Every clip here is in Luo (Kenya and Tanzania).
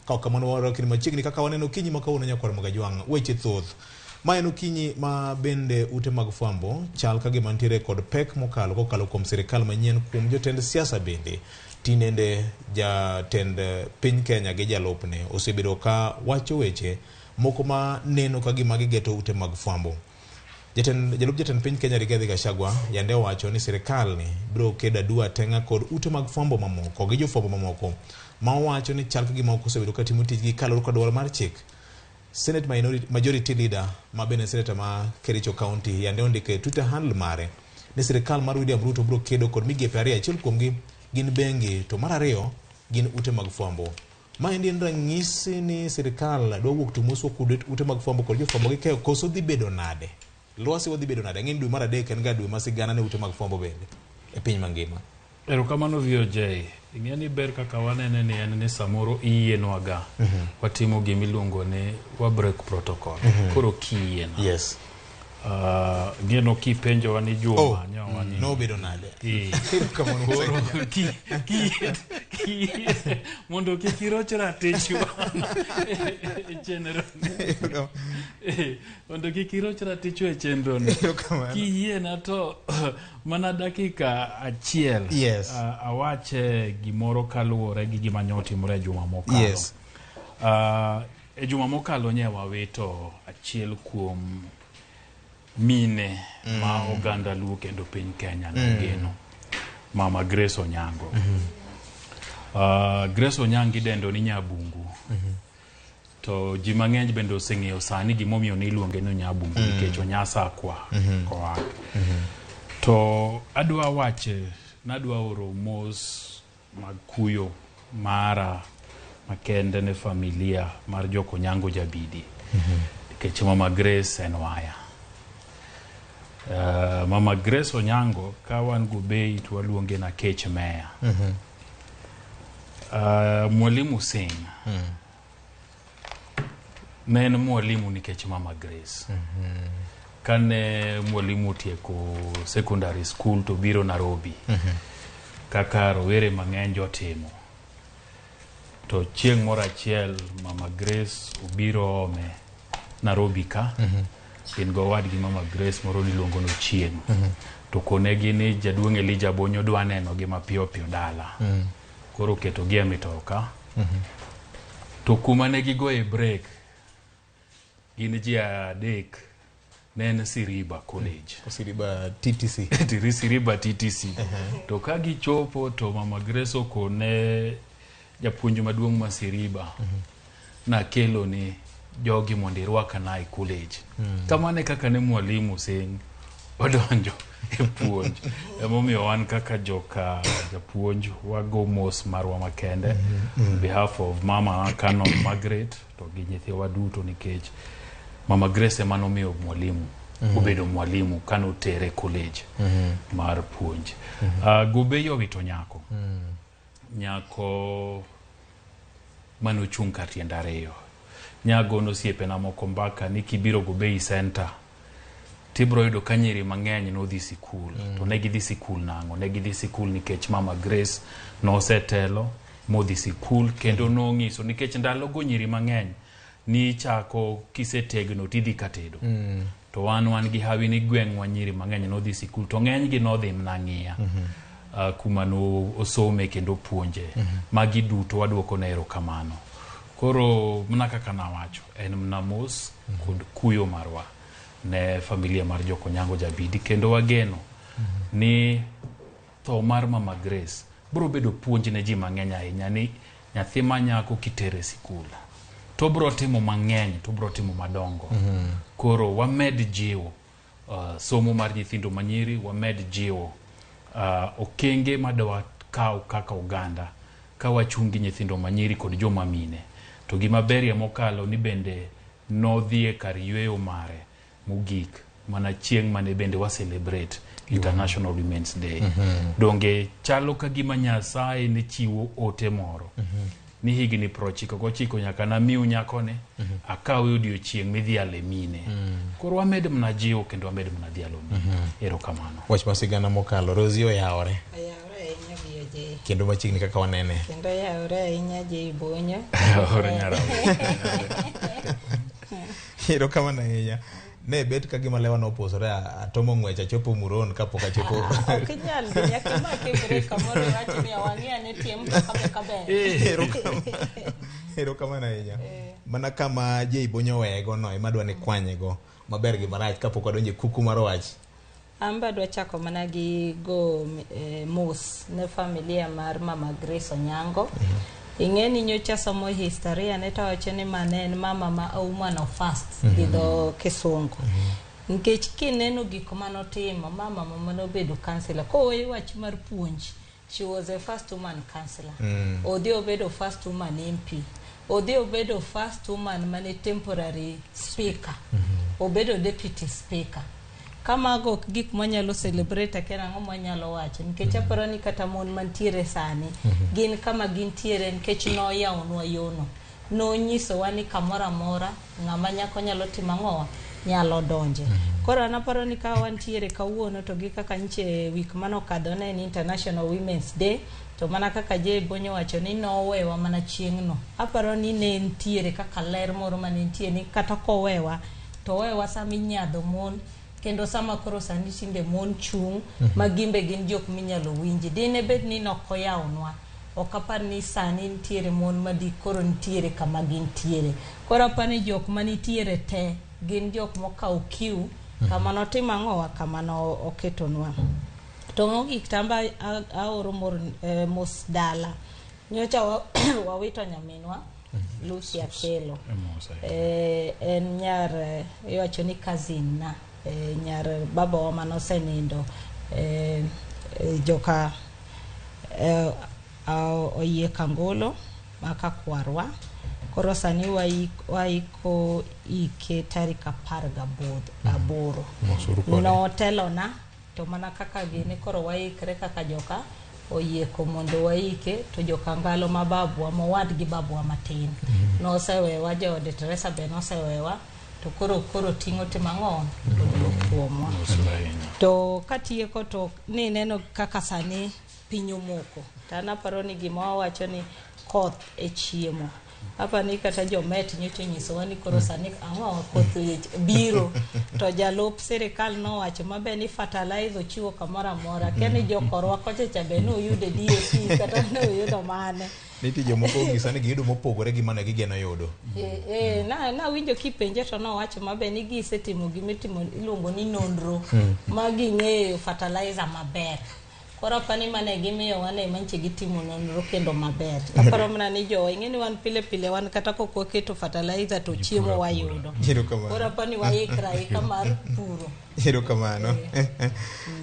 Ka ok kamano warwakni machiegni kaka waneno okinyi ma kawuono nyakwar Mogajwang'. Weche thoth. Ma en okinyi ma bende ute mag fwambo chal ka gima nitiere kod pek mokalo kokalo kuom sirikal manyien kuom jotend siasa bende. Tinende jatend piny Kenya gi jalupne osebedo ka wacho weche moko ma neno ka gima gigeto ute mag fwambo. Jatend, jalup jatend piny Kenya Rigathi Gachagua yande owacho ni sirikal ni biro kedo adua teng'a kod ute mag fwambo mamoko gi jofwambo mamoko ma owacho ni chal ka gima ok osebedo ka timo tijgi kaluwore kod dwaro mar chik. Senate Minority, Majority Leader ma bende en seneta ma Kericho County yande ondiko e Twitter handle mare ni sirikal mar William Ruto biro kedo kod migepe ariyo, achiel kuomgi gin bengi to mar ariyo gin ute mag fwambo. Maendi en ranyisi ni sirikal dwa wuok to moswa kod ute mag fwambo kod jofwambo gi keyo koso dhi bedo nade? Lwasi wadhi bedo nade? Ang'e ni dwe mar adek en ga dwe ma sigana ne ute mag fwambo bende e piny mangima. Erokamano VOJ. Ing'e ni ber kaka wanene ni en ni samoro iyienwaga watimo gima iluongo ni wa break protocol. Koro kiyiena. Yes. Ng'eno kipenjowa ni Juma Oh, nyowa ni nobedo nade? Eh. Erokamano Koro Musa. mondo kik iroch ratichwa e chenro ni. Eh, mondo kik iroch ratichwa e chenro ni. Erokamano. Kiyiena to mana dakika achiel Yes. Awache gimoro kaluwore gi gima ne otimore e juma mokalo. Yes. E juma mokalo nye wawito achiel kuom mine ma oganda Luo kendo piny Kenya nogeno. Mama Grace Onyango. Grace Onyango idendo ni Nyabungu. To ji mang'eny bende oseng'eyo sani gimomiyo ne iluonge ni Nyabungu nikech Onyasakwa koa. To adwa wache, nadwa oro mos mag kuyo mara makende ne familia mar Jokonyango Jabidi. Nikech Mama Grace en waya. Mama Grace Onyango ka wan Gobei to waluonge na Kech Meya. Mwalimu Singh ne en mwalimu nikech Mama Grace. Kane mwalimu otieko secondary school to biro Nairobi kaka rowere mang'eny jotimo. To chieng' moro achiel Mama Grace obiro ome Nairobi ka. Gin go owadgi Mama Grace moro niluongo ni Ochieng'. To konegi ni jaduong' Elijah Bonyo dwa nenogi mapiyo piyo dala. Koro oketogi e mitoka. To kuma ne gigoye break gin ji adek ne en Siriba College. Siriba TTC. Tiri Siriba TTC. To ka gichopo to Mama Grace okone japuonj maduong' ma Siriba nakelo ni jogi mondo irwakna e college. Kamano e kaka ne mwalimu Singh odonjo e puonj. Emomiyo wan kaka joka japuonj wago mos marwa makende on behalf of mama Canon Margaret to gi nyithiwa duto nikech Mama Grace ema nomiyo mwalimu obedo mwalimu kane otere college mar puonj. Gobei owito nyako. Nyako manochung' kar tiende ariyo. Nyagono osiepena moko mbaka ni kibiro Gobei Center tibro yudo ka nyiri mang'eny nodhi sikul. To ne gidhi sikul nang'o? Ne gidhi sikul nikech Mama Grace nosetelo modhi sikul kendo nong'iso nikech ndalogo nyiri mang'eny nichako kisetegno tidhi katedo. To wan wan gi hawi ni gweng'wa nyiri mang'eny nodhi sikul to ng'enygi nodhi mna ng'iya. Kuma no osome kendo puonje. Magi duto waduoko ne erokamano. Koro mana kaka nawacho en mna mos kod kuyo marwa ne familia mar Jokonyango Jabidi kendo wageno ni tho mar Mama Grace biro bedo puonj ne ji mang'eny ahinya ni nyathi ma nyako kitere sikul to biro timo mang'eny to biro timo madongo. Koro wamed jiwo somo mar nyithindo manyiri, wamed jiwo okenge madwa kaw kaka oganda ka wachung' gi nyithindo manyiri kod joma mine. To gima berie mokalo ni bende nodhi e kar yueyo mare mogik mana chieng' mane bende wa celebrate International Women's Day. Donge chalo ka gima Nyasaye ne chiwo ote moro ni higni 99 nyaka namiu nyakoni akawe odiochieng' midhiale mine. Koro wamed mana jiwo kendo wamed mana dhialo mine. Erokamano. Wach ma sigana mokalo, Rosie oyawore. Oyawore ahinya VOJ. Jay. Kendo machiegni kaka wanene. Kendo yawore ahinya Jay Bonyo. Oro nyara. Erokamano ahinya. Ne bet ka gima lewa noposore atomo ng'wech achopo Muron kapok achopo. Ok inyal dhi nyaka imake break kamoro iwach ni wang'i ane tie mtoka be kaber. Erokamano ahinya. Mana kama Jay Bonyo oweyego no ema adwa ni kwanyego maber gi marach kapok wadonjo e kuku mar wach. An be adwa chako mana gi go mos ne familia mar Mama Grace Onyango. Ing'e ni nyocha somo historia ne to wacho ni mane en mama ma a woman of first gi dho kisungu. Nikech kineno gik manotimo, mama manobedo councillor. Koweyo wach mar puonj, she was a first woman councillor. Odhi obedo first woman MP. Odhi obedo first woman mane temporary speaker. Obedo deputy speaker. Kamago ok gik mwanyalo celebrate akia nang'o mwanyalo wacho nikech aparo ni kata mon mantiere sani gin kama gintiere nikech noyawonwa yono. Nonyisowa ni kamoro amora ng'ama nyako nyalo timo ang'owa nyalo donje. Koro an aparo ni ka wantiere kawuono to gi kaka nyiche wik manokadho ne en International Women's Day to mana kaka Jay Bonyo wacho ni nowewa mana chieng'no. Aparo ni ne ntiere kaka ler moro mane nitie ni kata kowewa to owewa sama inyadho mon kendo sama koro sani tinde mon chung' ma gimbe gin jok minyalo winji. Dine bed ni nokoyawnwa ok apar ni sani nitiere mon madi koro nitiere kama gintiere. Koro apar ni jok manitiere te gin jok mokawo kiu kama notimo ang'owa kama noketonwa. To mogik tamba aoro mos dala. Nyocha wawito nyaminwa Lucy Akelo. En nyar iwacho ni cousin na nyar babawa manosenindo joka oyie Kangolo maka kwarwa. Koro sani waiko ike tarik 18. Notelona to mana kaka gini koro waikre kaka joka oyieko mondo waike to joka Ngalo ma babwa mowadgi babwa matin. Nosewewa joode Teresa be nosewewa to koro ting'o timo ang'o oduok kuomwa. To katieko to nineno kaka sani piny omoko. To an aparo ni gima wawacho ni koth e chiemo. Apa ni kata jomet nyocha onyisowa ni koro sani ang'o koth biro to jalup sirikal nowacho maber ni fertilizer ochiwo kamoro amora. Kia ni jokorwa kocha cha be noyudo DAP kata noyudo mane. Nitie jomoko onyisa ni giyudo mopogore gi mane gigeno yudo. Nawinjo kipenje to nowacho maber ni gisetimo gimitimo iluongo ni nonro ma ging'eyo fertilizer maber. Koro apani mane gimiyowa ne manche gitimo nonro kendo maber. Aparo mana ni jowa ing'e ni wan pile pile wan kata kok waketo fertilizer to chiemo wayudo. Koro apani waikre aika mar puro. Erokamano.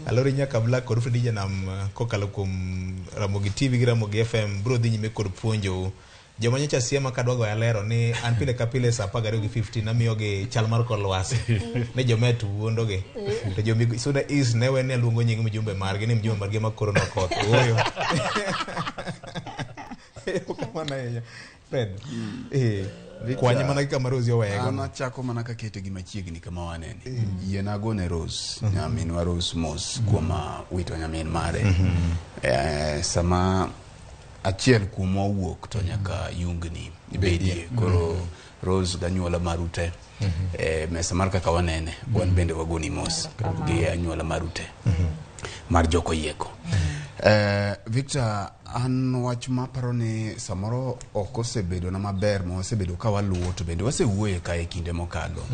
Alori nyaka Black kod Fredi Janam kokalo kuom Ramogi TV gi Ramogi FM bro dhi nyime kod puonjou. Joma nyocha siema kadwa goyo alero ni an pile ka pile saa 12:15 amiyogi chal mar kor lwasi. Ne jomet wuondogi. To jomi Suna East ne we ni aluongo nying mjumbe margi ni mjumbe margi ma koro nokoth. Ooyo. Erokamano ahinya. Fred. Kwanye mana gi kama Rose oweyego. An achako mana kakete gi machiegni kama wanene. Yiena agone Rose, nyaminwa Rose mos kuom wito nyamin mare. Sama achiel kuomwa owuok to nyaka yungni bedie. Koro Rose ganyuola maru te. Mesa mar kaka wanene, wan bende wagoni mos gi anyuola maru te mar jokoyieko. Victor, an wach maparo ni samoro ok osebedo na maber ma wasebedo ka waluwo to bende wasewuoye kae kinde mokalo.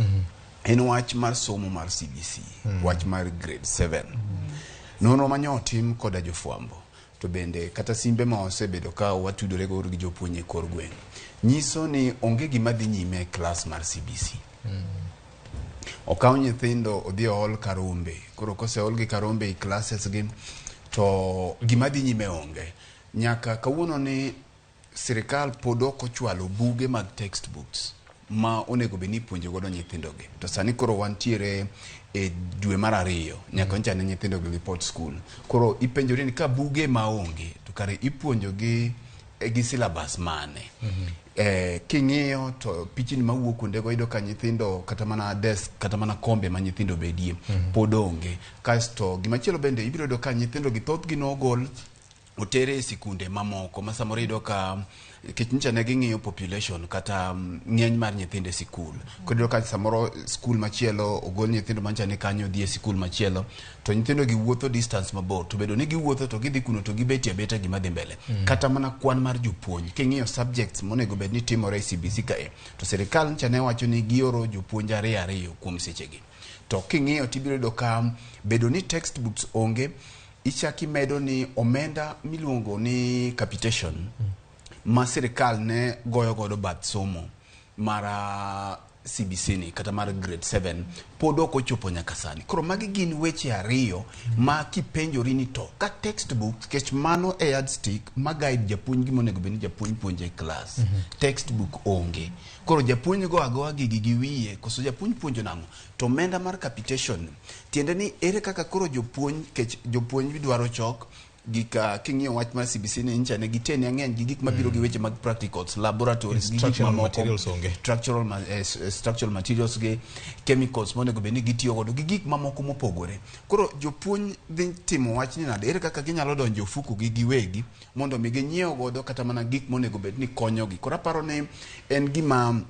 En wach mar somo mar CBC, wach mar grade 7. Nonro manyo otim koda jofwambo to bende kata simbe ma wasebedo ka watudore go gi jopuonj e kor gweng' nyiso ni onge gima dhi nyime e klas mar CBC. Okaw nyithindo odhi ool karombe. Koro koseolgi karombe e classes gi to gima dhi nyime onge. Nyaka kawuono ni sirikal pod ok ochwalo buge mag textbooks ma onego bed ni ipuonjo godo nyithindo gi. To sani koro wantiere e dwe mar 2 nyaka nyocha ne nyithindo gi report school. Koro ipenjori ni ka buge maonge to kare ipuonjo gi gi syllabus mane. King'iyo to pichni mawuok kuondego iyudo ka nyithindo kata mana desk kata mana kombe ma nyithindo bedie pod onge. Kasto gimachielo bende ibiro yudo ka nyithindo gi thothgi nogol otere e sikunde mamoko ma samoro iyudo ka nikech nyicha ne ging'iyo population kata ng'eny mar nyithindo e sikul. Koro iyudo ka samoro skul machielo ogol nyithindo mancha ni kanyo dhi e sikul machielo to nyithindo gi wuotho distance mabor to bedo ni giwuotho to gidhi kuno to gibetie abeta gima dhi mbele. Kata mana kwan mar jopuonj king'iyo subjects monego bed ni timore e CBC kae to sirikal nyicha ne wacho ni gioro jopuonj ariyo ariyo kuom sechegi. To king'iyo tibiro yudo ka bedo ni textbooks onge ichak imedo ni omenda miluongo ni capitation ma sirikal ne goyo godo bath somo mar CBC ni kata mar grade 7 pod ok ochopo nyaka sani. Koro magi gin weche ariyo ma kipenjori ni to ka textbook nikech mano e yardstick ma guide japuonj gima onego bed ni japuonj puonjo e class. Textbook onge. Koro japuonj go agoa gigi gi wiye koso japuonj puonjo nang'o? To omenda mar capitation tiende ni ere kaka koro jopuonj kech jopuonj dwaro chok gik king'iyo wach mar CBC ni nyicha ne gitene ang'eny gi gik mabiro gi weche mag practicals laboratories gi gik Instructional mamoko materials onge. structural, structural materials gi chemicals monego bed ni gitiyo godo gi gik mamoko mopogore. Koro jopuonj dhi timo wachni nade? Ere kaka ginyalo donjo e ofuku gi giwegi mondo mi ginyiew godo kata mana gik monego bed ni konyogi. Koro aparo ni en gima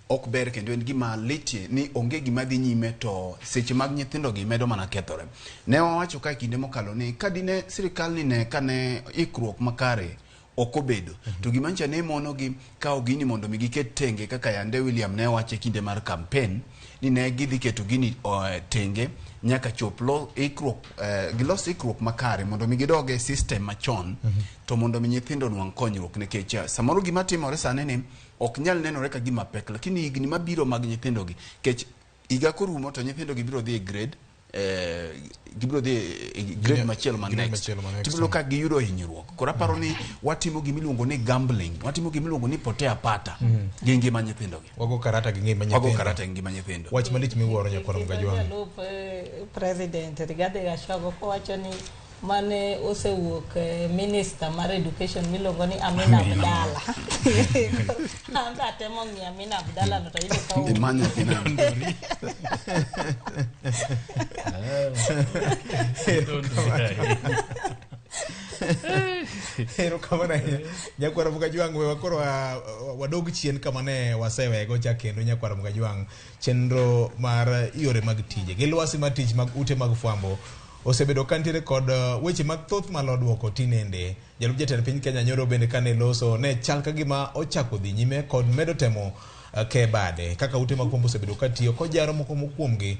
ok ber kendo en gima litie ni onge gima dhi nyime to seche mag nyithindo gi medo mana kethore. Ne wawacho ka e kinde mokalo ni ka dine sirikal ni ne kane ikruok makare ok obedo to gima nyicha ne monogi kawo gini mondo mi giket tenge kaka yande William ne wacho e kinde mar campaign ni ne gidhi keto gini tenge nyaka chop lo ikruok gilos ikruok makare mondo mi gidog e system machon to mondo mi nyithindo onwang' konyruok nikech samoro gima timore sani ni ok nyal nenore ka gima pek lakini higni mabiro mag nyithindo gi kech higa korumo to nyithindo gi biro dhi e grade gibiro dhi e grade machielo ma grade next machielo ma next, tibiro ka giyudo hinyruok. Koro aparo ni watimo gimiluongo ni gambling, watimo gimiluongo ni potea pata gi ngima nyithindo gi. Wago karata gi ngima Wago nyithindo. karata gi ngima nyithindo. Wach malich miwuoro nyakwar Mgajwang'. Jalup president Rigathi Gachagua kowacho ni mane osewuok minister mar education miluongo ni Amina Abdalla. An be atemo ng'iyo Amina Abdalla no to ayudo ka owuok. Imanyo nyathina. Erokamano ahinya. Nyakwar Mgajwang' we wakoro wadog chien kama ne wasewego cha kendo nyakwar Mgajwang' chenro mar yore mag tije gi lwasi mar tich mag ute mag fwambo osebedo ka nitiere kod weche mathoth malo duoko tinende. Jalup jatend piny Kenya nyoro bende kane loso ne chal ka gima ochako dhi nyime kod medo temo ke bade kaka ute mag fwambo osebedo ka tiyo kojaro moko kuomgi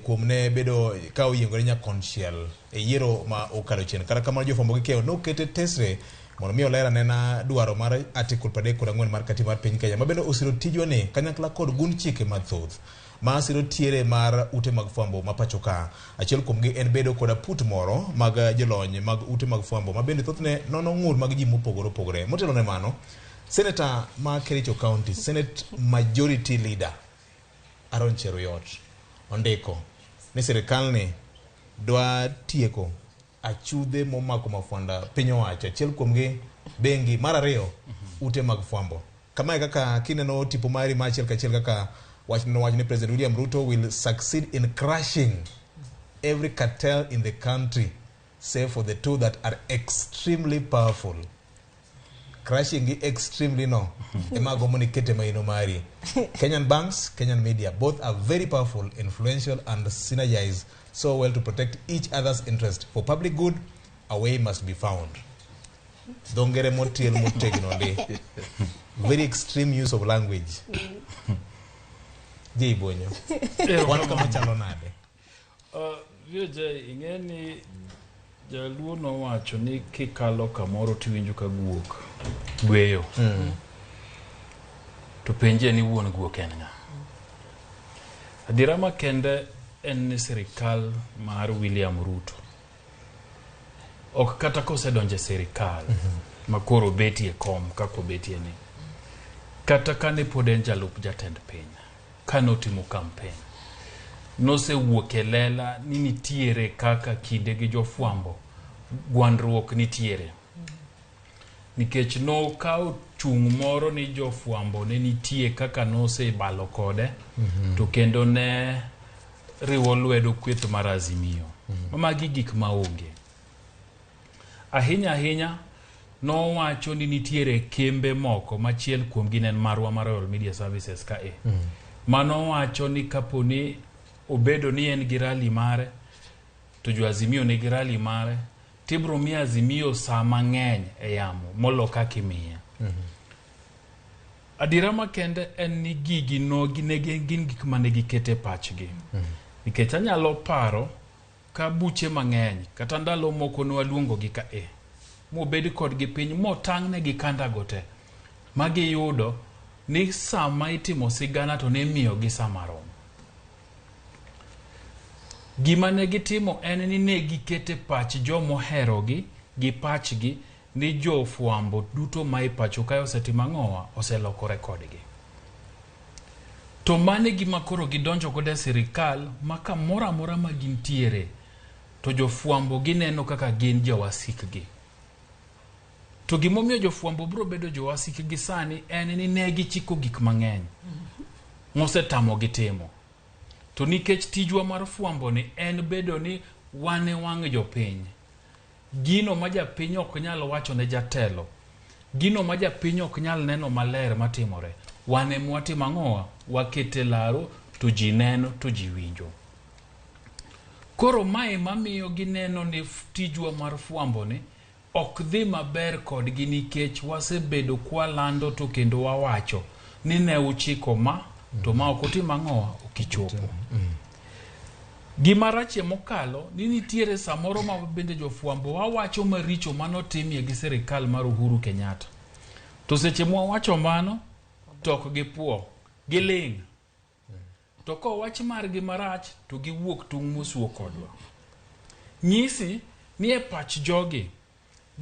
kuom ne bedo ka oyiengore nyakonchiel e yiero ma okalo chien. Kata kamano jofwambo gi keyo nokete tesre mondo mi oler anena dwaro mar article 34 mar katiba mar piny Kenya ma bende osiro tijwa ni kanyakla kod gund chike mathoth ma siro tiere mar ute mag fwambo ma pacho ka. Achiel kuomgi en bedo kod aput moro mag jolony mag ute mag fwambo ma bende thothne nono ng'ur mag ji mopogore opogore. Motelo ne mano, Senator ma Kericho County, Senate Majority Leader Aaron Cheruiyot ondiko ni sirikal ni dwa tieko achudhe momako mafwanda piny owacho. Achiel kuomgi bengi, mar ariyo ute mag fwambo. Kamae kaka kineno tipo mari ma achiel kachiel kaka wach nowacho ni President William Ruto will succeed in crushing every cartel in the country save for the two that are extremely powerful. Crushing gi extremely no ema agombo ni kete maino mari. Kenyan banks, Kenyan media, both are very powerful, influential and synergize so well to protect each other's interest. For public good, a way must be found. Dho ngere motiel motegno ndi. Very extreme use of language. Jay Bonyo. Wan kama chalo nade? VJ, ing'e ni jaluo nowacho ni kikalo kamoro tiwinjo ka guok gweyo. To penje ni wuon guok en ng'a? Adiera makende en ni sirikal mar William Ruto ok kata kosedonjo e sirikal ma koro obetie kom kaka obetie ni, kata kane pod en jalup jatend piny kane otimo campaign nosewuok e lela ni nitiere kaka kinde gi jofwambo gwandruok nitiere nikech nokawo chung' moro ni jofwambo ne nitie kaka nosebalo kode to kendo ne riwo lwedo kweth mar Azimio. Magi gik maonge. Ahinya ahinya nowacho ni nitiere kembe moko machiel kuomgi ne en marwa mar Royal Media Services kae. Manowacho ni kapo ni obedo ni en gi rally mare to jo Azimio nigi rally mare tibro miyo Azimio saa mang'eny e yamo molo kaka imiye. Adiera makende en ni gigi no ne gin gik mane giketo e pachgi. Nikech anyalo paro ka buche mang'eny kata ndalo moko ne waluongogi ka e mobed kodgi piny motang'negi kanda go te ma giyudo ni sama itimo sigana to ne imiyogi saa marom. Gima ne gitimo en ni ne giketo e pach jomoherogi gi pachgi ni jofwambo duto ma e pacho kae osetimo ang'owa oselokore kodgi. To mano e gima koro gidonjo godo e sirikal ma kamoro amora ma gintiere to jofwambo gineno kaka gin jowasikgi. To gimomiyo jofwambo biro bedo jowasikgi sani en ni ne gichiko gik mang'eny mosetamogi timo. To nikech tijwa mar fwambo ni en bedo ni wan e wang' jopiny. Gino ma japiny ok nyal wacho ne jatelo, gino ma japiny ok nyal neno maler matimore, wan ema watimo ang'owa? Wakete laro to ji neno to ji winjo. Koro mae mamiyo gineno ni tijwa mar fwambo ni ok dhi maber kodgi nikech wasebedo kwalando to kendo wawacho ni ne uchiko ma to ma ok utimo ang'owa ok ichopo. Gima rachie mokalo ni nitiere samoro ma bende jofwambo wawacho maricho manotimie gi sirikal mar Uhuru Kenyatta. To seche mwawacho mano to ok gipuo, giling'. To kowach margi marach to giwuok tung' mosuo kodwa. Nyisi ni e pach jogi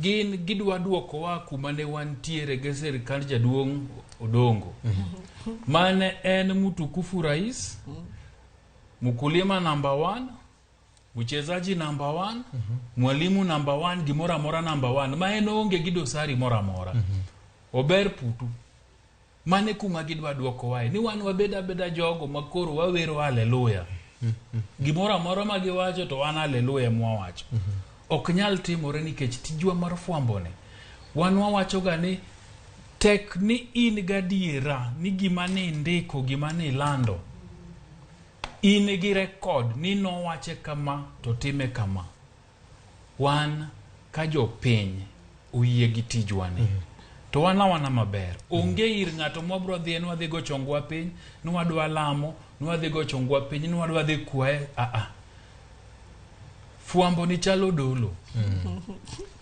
gin gidwa duokowa kuma ne wantiere gi sirikand jaduong' Odongo. Mane en mtukufu rais, mkulima number one, mchezaji number one, mwalimu number one, gimoro amora number one, ma en oonge gi dosari moro amora. Ober putu. Mane kuma gidwa duokowae ni wan wabed abeda jogo ma koro wawero haleluya. Gimoro amora ma giwacho to wan haleluya mwawacho. Ok nyal timore nikech tijwa mar fwambo ni wan wawacho ga ni tek ni in gadiera ni gima ni ndiko gima ni lando in gi record ni nowache kama to time kama wan ka jopiny oyie gi tijwa ni to wan awana maber onge ir ng'ato mwabro dhiye ni wadhi go chongwa piny ni wadwa lamo ni wadhi go chongwa piny ni wadwa dhi kwaye aa fwambo ni chalo dolo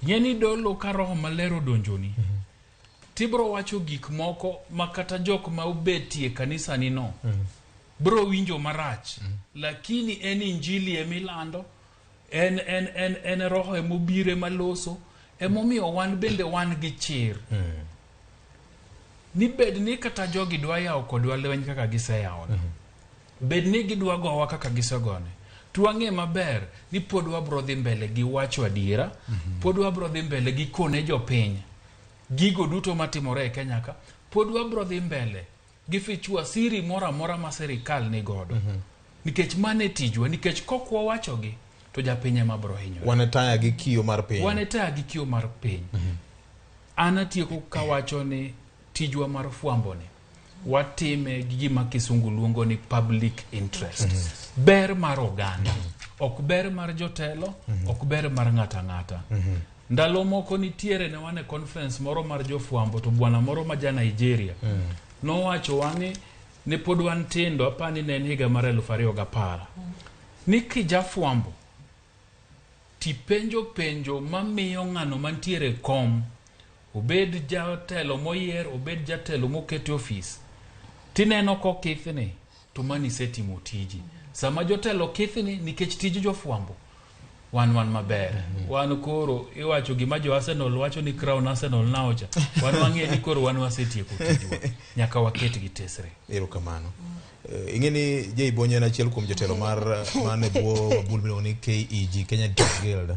ing'e ni dolo ka roho maler odonjoni tibro wacho gik moko ma kata jok ma obetie kanisani no bro winjo marach lakini en injili emilando en roho emobiro emaloso emomiyo wan bende wan gi chir ni bed ni kata jogi dwa yawo kodwa lweny kaka giseyawone bed ni gidwa gowa kaka gisegone to wang'e maber ni pod wabro dhi mbele gi wacho adiera pod wabro dhi mbele gi kone jopiny gigo duto matimore e Kenya ka pod wabro dhi mbele gi fichua siri moro amora ma sirikal ni godo nikech mano e tijwa nikech kok wawachogi to japiny ema bro hinyore Wan e taya gi kiyo mar piny. wan e taya gi kiyo mar piny an atieko kawacho ni tijwa mar fwambo ni watime gi gima kisungu luongo ni public interest ber mar oganda ok ber mar jotelo ok ber mar ng'ato ang'ata ndalo moko nitiere ne wan e conference moro mar jofwambo to bwana moro ma ja Nigeria nowacho wa ni ne pod wan tindo apani ne en higa mar 2010 ni kijafwambo tipenjo penjo mamiyo ng'ano mantiere e kom obed jatelo moyier obed jatelo moket e ofis tineno kokithni to mani isetimo tiji sama jotelo kithni nikech tij jofwambo wan maber wan koro iwacho gima jo Arsenal wacho ni crown Arsenal now cha wan wang'e ni koro wan wasetieko tijwa nyaka waket gi tesre Erokamano. Ing'e ni Jay Bonyo en achiel kuom jotelo mar man e bwo mabul miluongo ni KEG, Kenya Editors Guild.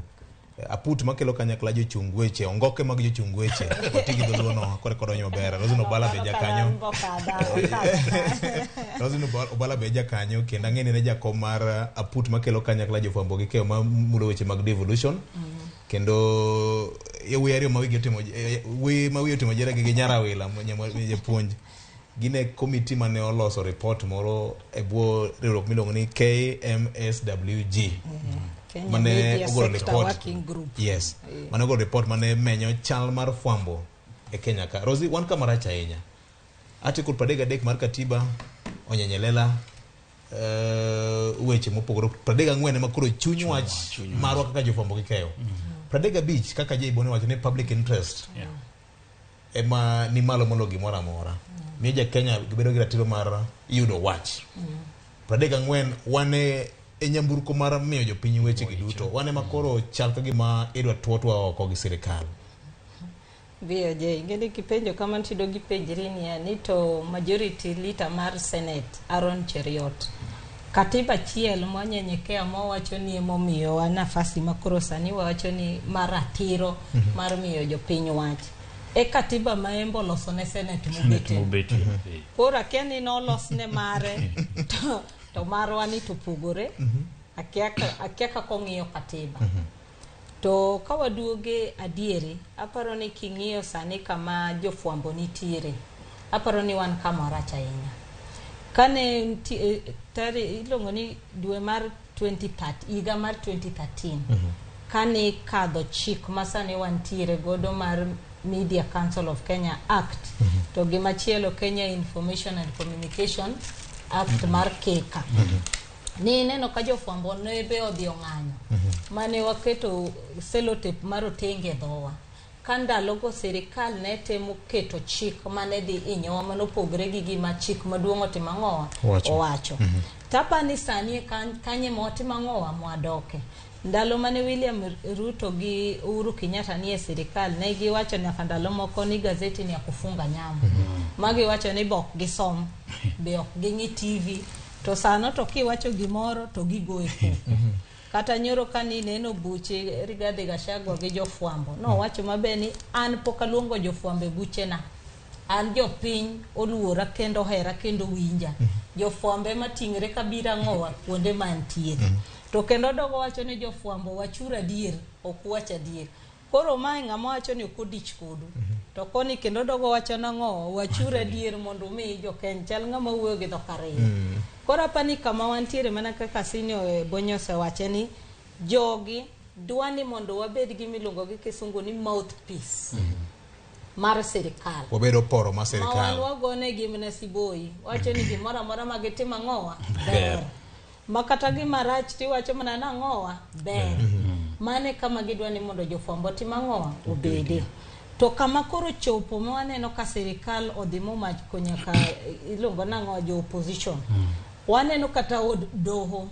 Aput makelo kanyakla jochung weche, ongoke mag jochung weche. Wati gi dholuo no kore kodonyo maber. Roslyn Obala be jakanyo. Roslyn Obala be jakanyo kendo ang'e ni en e jakom mar aput makelo kanyakla jofwambo gi keyo mamulo weche mag devolution. Kendo yawuoyi ariyo ma wigi otimo wuoyi ma wiye otimo jera gi Nyarawila japuonj gin e komiti mane oloso report moro e bwo riwruok miluongo ni KMSWG. Kenya Mane Media ogolo Sector report. Working Group. Yes. Mane ogolo report mane menyo chal mar fwambo e Kenya ka. Rosie, wan kama rach ahinya. Article 33 mar katiba onyenyelela weche mopogore 34 ema koro chuny wach marwa kaka jofwambo gi keyo. 35 kaka Jay Bone wacho ni public interest ema ni malo molo gimoro amora. Miyo ja Kenya bedo gi ratiro mar yudo wach. 34 wan e nyamburko mar miyo jopiny weche gi duto. Wan ema koro chal ka gima idwa tuotwa oko gi sirikal. VOJ, ingeni kipenjo kama tido gipenjri niya ni to majority leader mar Senate Aaron Cheruiyot katiba achiel mwanyenyekea mwawacho ni emomiyowa nafasi makoro sani wawacho ni mar ratiro mar miyo jopiny wach e katiba ma embo oloso ne Senate Senate mobete mobetie. Koro akia ni nolosne mare to marwa ni to opogore. Akia kaka ong'iyo katiba. To ka waduoge adieri, aparo ni king'iyo sani kama jofwambo nitiere, aparo ni wan kama rach ahinya. Kane iluongo ni dwe mar 2013, higa mar 2013, kane kadho chik ma sani wantiere godo mar Media Council of Kenya Act, to gimachielo Kenya Information and Communication Act mar KECA. Ni ineno ka jofwambo ne be odhi ong'anyo mane waketo sellotape mar otenge e dhowa ka ndalogo sirikal ne temo keto chik mane dhi hinyowa manopogre gi gima chik maduong' otimo ang'owa owacho. Tapa ni sani kanye ma watimo ang'owa mwadoke. Ndalo mane William Ruto gi Uhuru Kenyatta nie sirikal ne giwacho nyaka ndalo moko ni gazeti ni ya kufunga nyama. Magiwacho ni be ok gisom, be ok ging'i TV, to sano to kiwacho gimoro to gigoyi koko. Kata nyoro kani neno buche Rigathi Gachagua gi jofwambo nowacho maber ni an pok aluongo jofwambo e buchena. An jopiny oluora kendo ohera kendo winja. Jofwambo ema ting're kabiro ang'owa kuonde mantiere. To kendo dogo wacho ni jofwambo wachuru adier, ok wach adier. Koro mae ng'ama wacho ni ok odich kodu. To koni kendo dogo wacho nang'o, wachuru adier mondo umi jokenya chal ng'ama wuoyo gi dhok ariyo. Koro apani kama wantiere mana kaka senior Bonyo osewache ni jogi dwa ni mondo wabed gi miluongo gi kisungu ni mouthpiece mar sirikal. Wabedo poro mar Ma wan sirikal. wagonegi mana siboi, wacho ni gimoro amora ma gitimo ang'owa ber. Ma kata gima rach tiwacho mana nang'owa ber. Mane kama gidwa ni mondo jofwambo otim ang'owa obede. To kama koro chopo ma waneno ka sirikal odhi momako nyaka iluongo nang'o jo opposition. Waneno kata od doho.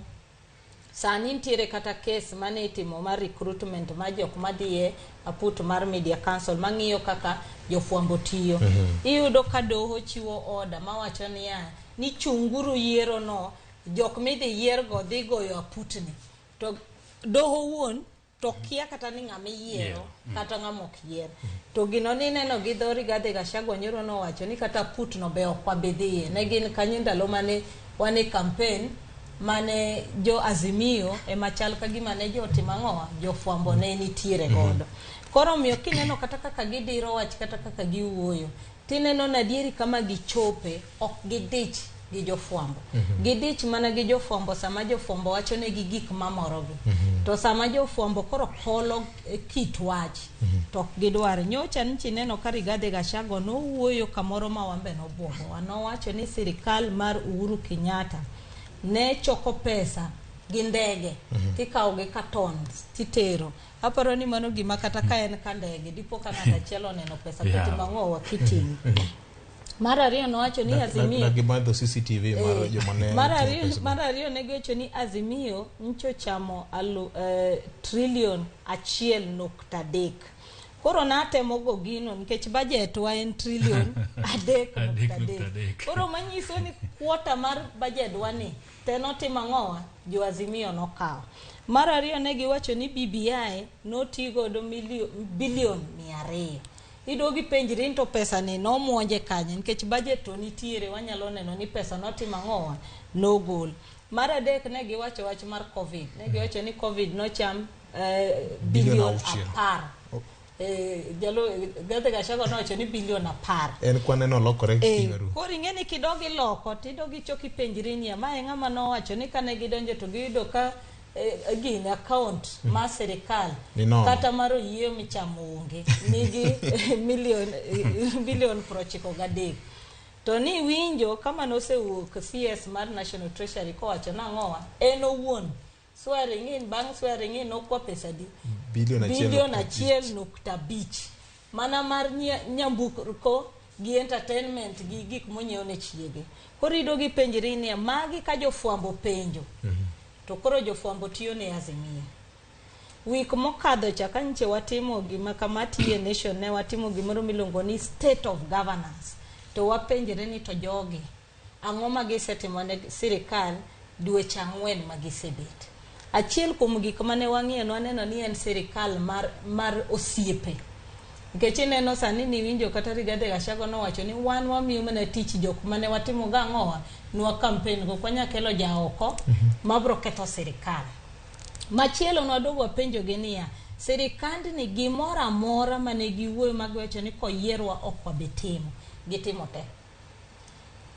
Sani nitiere kata kes mane itimo mar recruitment mar jok madhiye aput mar Media Council mang'iyo kaka jofwambo tiyo. Iyudo ka doho chiwo order mawacho niya ni chunguru yiero no jok midhi yiergo dhi goyo aputni. To doho wuon to kia kata ni ng'ama iyiero kata ng'ama ok yier. To gino ni neno gi dho Rigathi Gachagua nyoro nowacho ni kata aputno be ok wabi dhiye. Ne gin kanyo ndalo mane wan e campaign mane jo Azimio ema chal ka gima ne jotimo ang'owa jofwambo ne nitiere godo. Koro omiyo kineno kata kaka gidiro wach kata kaka giwuoyo tineno ni adieri kama gichope ok gidich gi jofwambo. Gidich mana gi jofwambo sama jofwambo wacho negi gik mamorogi. To sama jofwambo koro kolo kit wach to ok gidwar. Nyocha nchi neno ka Rigathi Gachagua nowuoyo kamoro ma wan be nobwogowa. Nowacho ni sirikal mar Uhuru Kenyatta ne choko pesa gi ndege tikawo gi cartons titero. Aparo ni mano gima kata ka en ka ndege dipo ka ng'ato achiel oneno pesa kitimo ang'owa kiting'o. Mar ariyo nowacho ni Azimio Na gimadho CCTV mar joma ne mar ariyo ne giwacho ni Azimio ncho chamo trilion 1.3. Koro natemo go gino nikech budget wa en trilion 3.3. Koro manyiso ni kwota mar budget wa ni te notimo ang'owa jo Azimio nokawo. Mar ariyo ne giwacho ni BBI noti godo bilion 200. Idogi penjri ni to pesa ni nomuonje kanye nikech budget to nitiere wanyalo neno ni pesa notimo ang'owa nogol. Mar adek ne giwacho wach mar COVID. Ne giwacho ni COVID nocham Bilion Bilion auchiel. 10. Jalo Rigathi Gachagua nowacho ni bilion 10. En kwan no lokore kinywaru. Koro ing'e ni kidog iloko tidog ichok ipenjri niya mae ng'ama nowacho ni kane gidonjo to giyudo ka gini account mar sirikal Ni nono. kata mar oyieyo michamo onge nigi milion bilion 93. To ni winjo kama nosewuok CS mar National Treasury kowacho nang'owa en owuon swearing in bang' swearing in nokwa pesa di Bilion achiel bilion nukta abich. 1.5 mana mar nyamburko gi entertainment gi gik monyiew ne chiege. Koro iyudo gipenjri niya magi ka jofwambo penjo to koro jofwambo tiyo ne Azimio. Wik mokadho cha ka nyiche watimo gima kama tiye Nation ne watimo gimoro miluongo ni state of governance to wapenjre ni to jogi ang'o ma gisetimo ne sirikal dweche 4 ma gisebet. Achiel kuom gik mane wang'iyo nwaneno ni en sirikal mar osiepe. Nikech ineno sani niwinjo kata Rigathi Gachagua nowacho ni wan wamiyo mana tich jok mane watimo ga ang'owa nwa campaign go kwanya kelo jaoko mabro ketho sirikal. Machielo nwaduogo wapenjo gi niya sirikandni gimoro amora mane giwuoyo magiwacho ni koyierwa ok wabi timo gitimo te.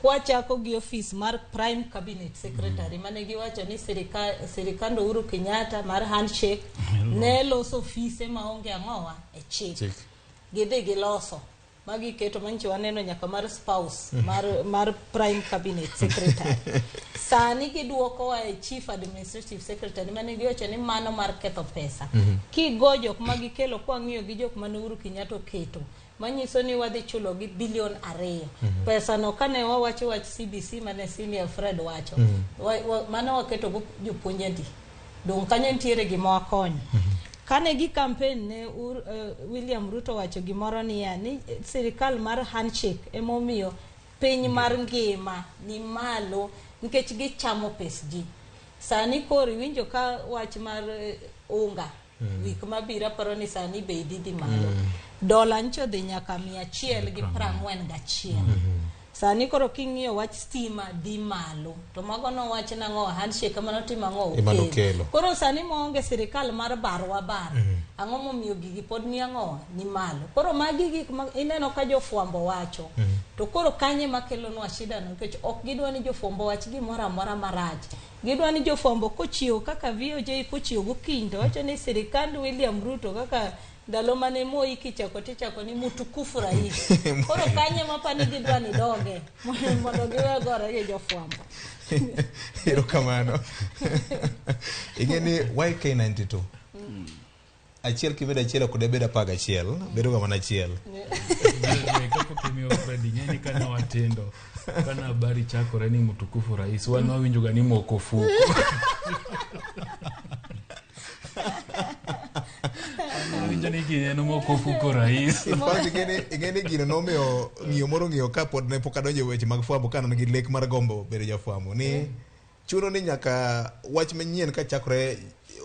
Kwachako gi ofis mar Prime Cabinet Secretary mane giwacho ni sirikand Uhuru Kenyatta mar handshake ne loso ofise maonge ang'owa e chik. Gidhi giloso magiketo manyicho waneno nyaka mar spouse mar Prime Cabinet Secretary. Sani giduokowa e Chief Administrative Secretary mane giwacho ni mano mar ketho pesa. Kigo jok magikelo kwang'iyo gi jok mane Uhuru Kenyatta oketo manyiso ni wadhi chulo gi bilion 2. Pesa no kane wawacho wach CBC mane Senior Fred wacho mano waketo go jopuonj adi. Dong' kanyo nitiere gima wakonyo. Kane gi campaign ne William Ruto wacho gimoro niya ni sirikal mar handshake emomiyo piny mar ngima ni malo nikech gichamo pes ji. Sani koro iwinjo ka wach mar unga wik mabiro aparo ni sani bei dhi malo. Dola ncho dhi nyaka 141. Sani koro king'iyo wach stima dhi malo. To mago nowach nang'o handshake mano timo ang'o okelo. Koro sani maonge sirikal mar barwa bar. Ang'o momiyo gigi pod ni ang'o ni malo. Koro magi gik ma ineno ka jofwambo wacho. To koro kanye makelonwa shida no nikech ok gidwa ni jofwambo wach gimoro amora marach. Gidwa ni jofwambo kochiewo kaka VOJ kochiewo gokinyi to wacho ni sirikand William Ruto kaka ndalo mane Moi kichako tichako ni mtukufu rais. Koro kanye mapani gidwa ni doge mondo giwe gore gi jofwambo. Erokamano. Ing'e ni YK92 achiel kimedo achiel ok debed 11 bedo ga mana achiel. Kapok imiyo Fred ing'e ni kane watindo kana habari chakore ni mtukufu rais wan wawinjo ga ni moko fuko. Winjo ni gini moko fuko rais. In fact ing'e ni gino nomiyo ng'iyo moro ng'iyo ka pod ne pok adonjo e weche mag fwambo ka an gi lek mar gombo bedo jafwambo ni chuno ni nyaka wach manyien ka chakore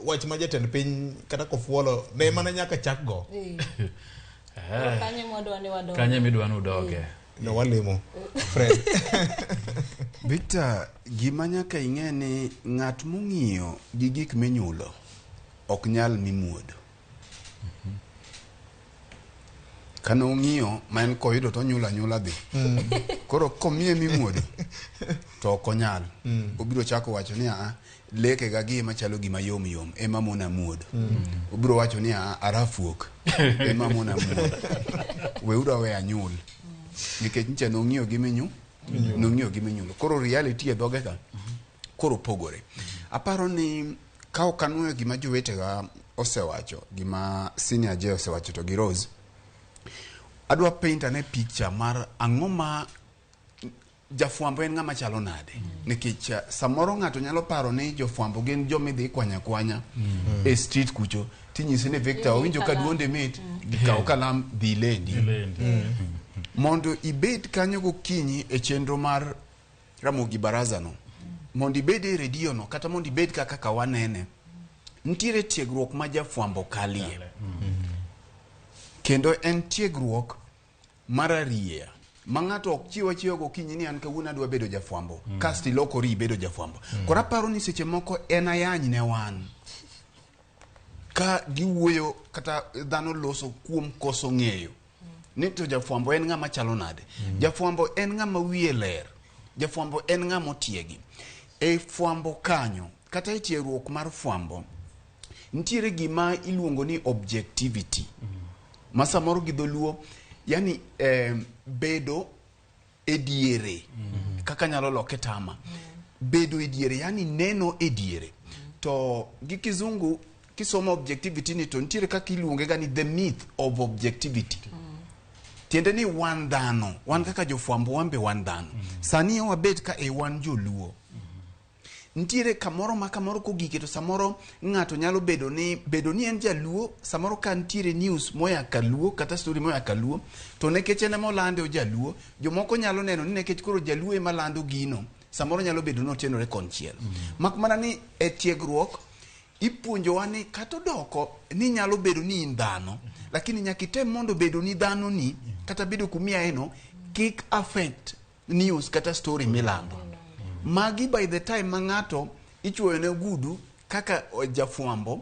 wach ma jatend piny kata kofuolo ne mana nyaka chak go. Kanye mwadwa ni wadoge. Kanye midwa ni udoge. No walemo Fred. Victor, gima nyaka ing'e ni ng'at mong'iyo gi gik minyulo ok nyal mimuodo. Kane ong'iyo ma en koyudo to onyulo anyula dhi. Koro komiye mimuodo to ok onyal. Obiro chako wacho ni a leke ga gi machalo gima yom yom ema mona muodo. Obiro wacho ni a arafuok ema mona muodo. Weuru awe anyul. Nikech nyicha nong'iyo gi minyu, nong'iyo gi minyulo. Koro reality e dhoge ka koro pogore. Aparo ni ka ok anuoyo gima jowetega osewacho, gima Senior J osewacho to gi Rose, adwa paint ane picture mar ang'o ma jafwambo en ng'ama chalo nade. Nikech samoro ng'ato nyalo paro ni jofwambo gin joma idhi kwanya kwanya e street kucho tinyisi ni Victor owinjo ka duonde mit, kaw kalam dhi lendi. Mondo ibed kanyo gokinyi e chenro mar Ramogi Baraza no, mondo ibed e redio no kata mondo ibed kaka wanene, nitiere tiegruok ma jafwambo kalie. Kendo en tiegruok mar arieya ma ng'ato ok chiw achiewa gokinyi ni an kawuono adwa bedo jafwambo, kasto ilokori ibedo jafwambo. Koro aparo ni seche moko en ayany ne wan. Ka giwuoyo kata dhano loso kuom koso ng'eyo ni to jafwambo en ng'ama chalo nade. Jafwambo en ng'ama wiye ler. Jafwambo en ng'ama otiegi. E fwambo kanyo kata e tiegruok mar fwambo nitiere gima iluongo ni objectivity. Ma samoro gi dholuo yani bedo e diere kaka nyalo loke tama. Bedo e diere yani neno e diere. To gi kizungu kisomo objectivity ni to nitiere kaka iluonge ga ni the myth of objectivity. Tiende ni wan dhano, wan kaka jofwambo wan be wan dhano. Sani wabet ka e wan joluo. Nitiere kamoro ma kamoro kogike to samoro ng'ato nyalo bedo ni en jaluo, samoro ka nitiere news moya kaluo kata story moya kaluo to nikech en ema olande ojaluo, jomoko nyalo neno ni nikech koro jaluo ema lando gino, samoro nyalo bedo ni otenore konchiel. Mak mana ni e tiegruok ipuonjowa ni kata odoko ni nyalo bedo ni in dhano, lakini nyaka item mondo bedo ni dhano ni kata bedo kumiae no kik affect news kata story milando. Magi by the time ma ng'ato ichuoyo ne ogudu kaka jafwambo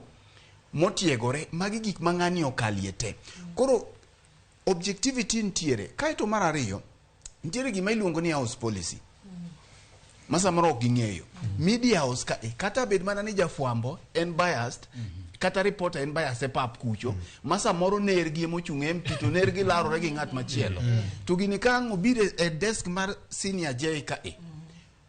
motiegore, magi gik ma ng'ani okalie te. Koro objectivity nitiere. Kaeto mar ariyo, nitiere gima iluongo ni house policy ma samoro ok ging'eyo. Media house ka kata bed mana ni jafwambo en biased, kata reporter en biased e pap kucho, ma samoro nergi emochung' MP to nergi larore gi ng'at machielo. To gini ka ang' obiro e desk mar senior J ka e,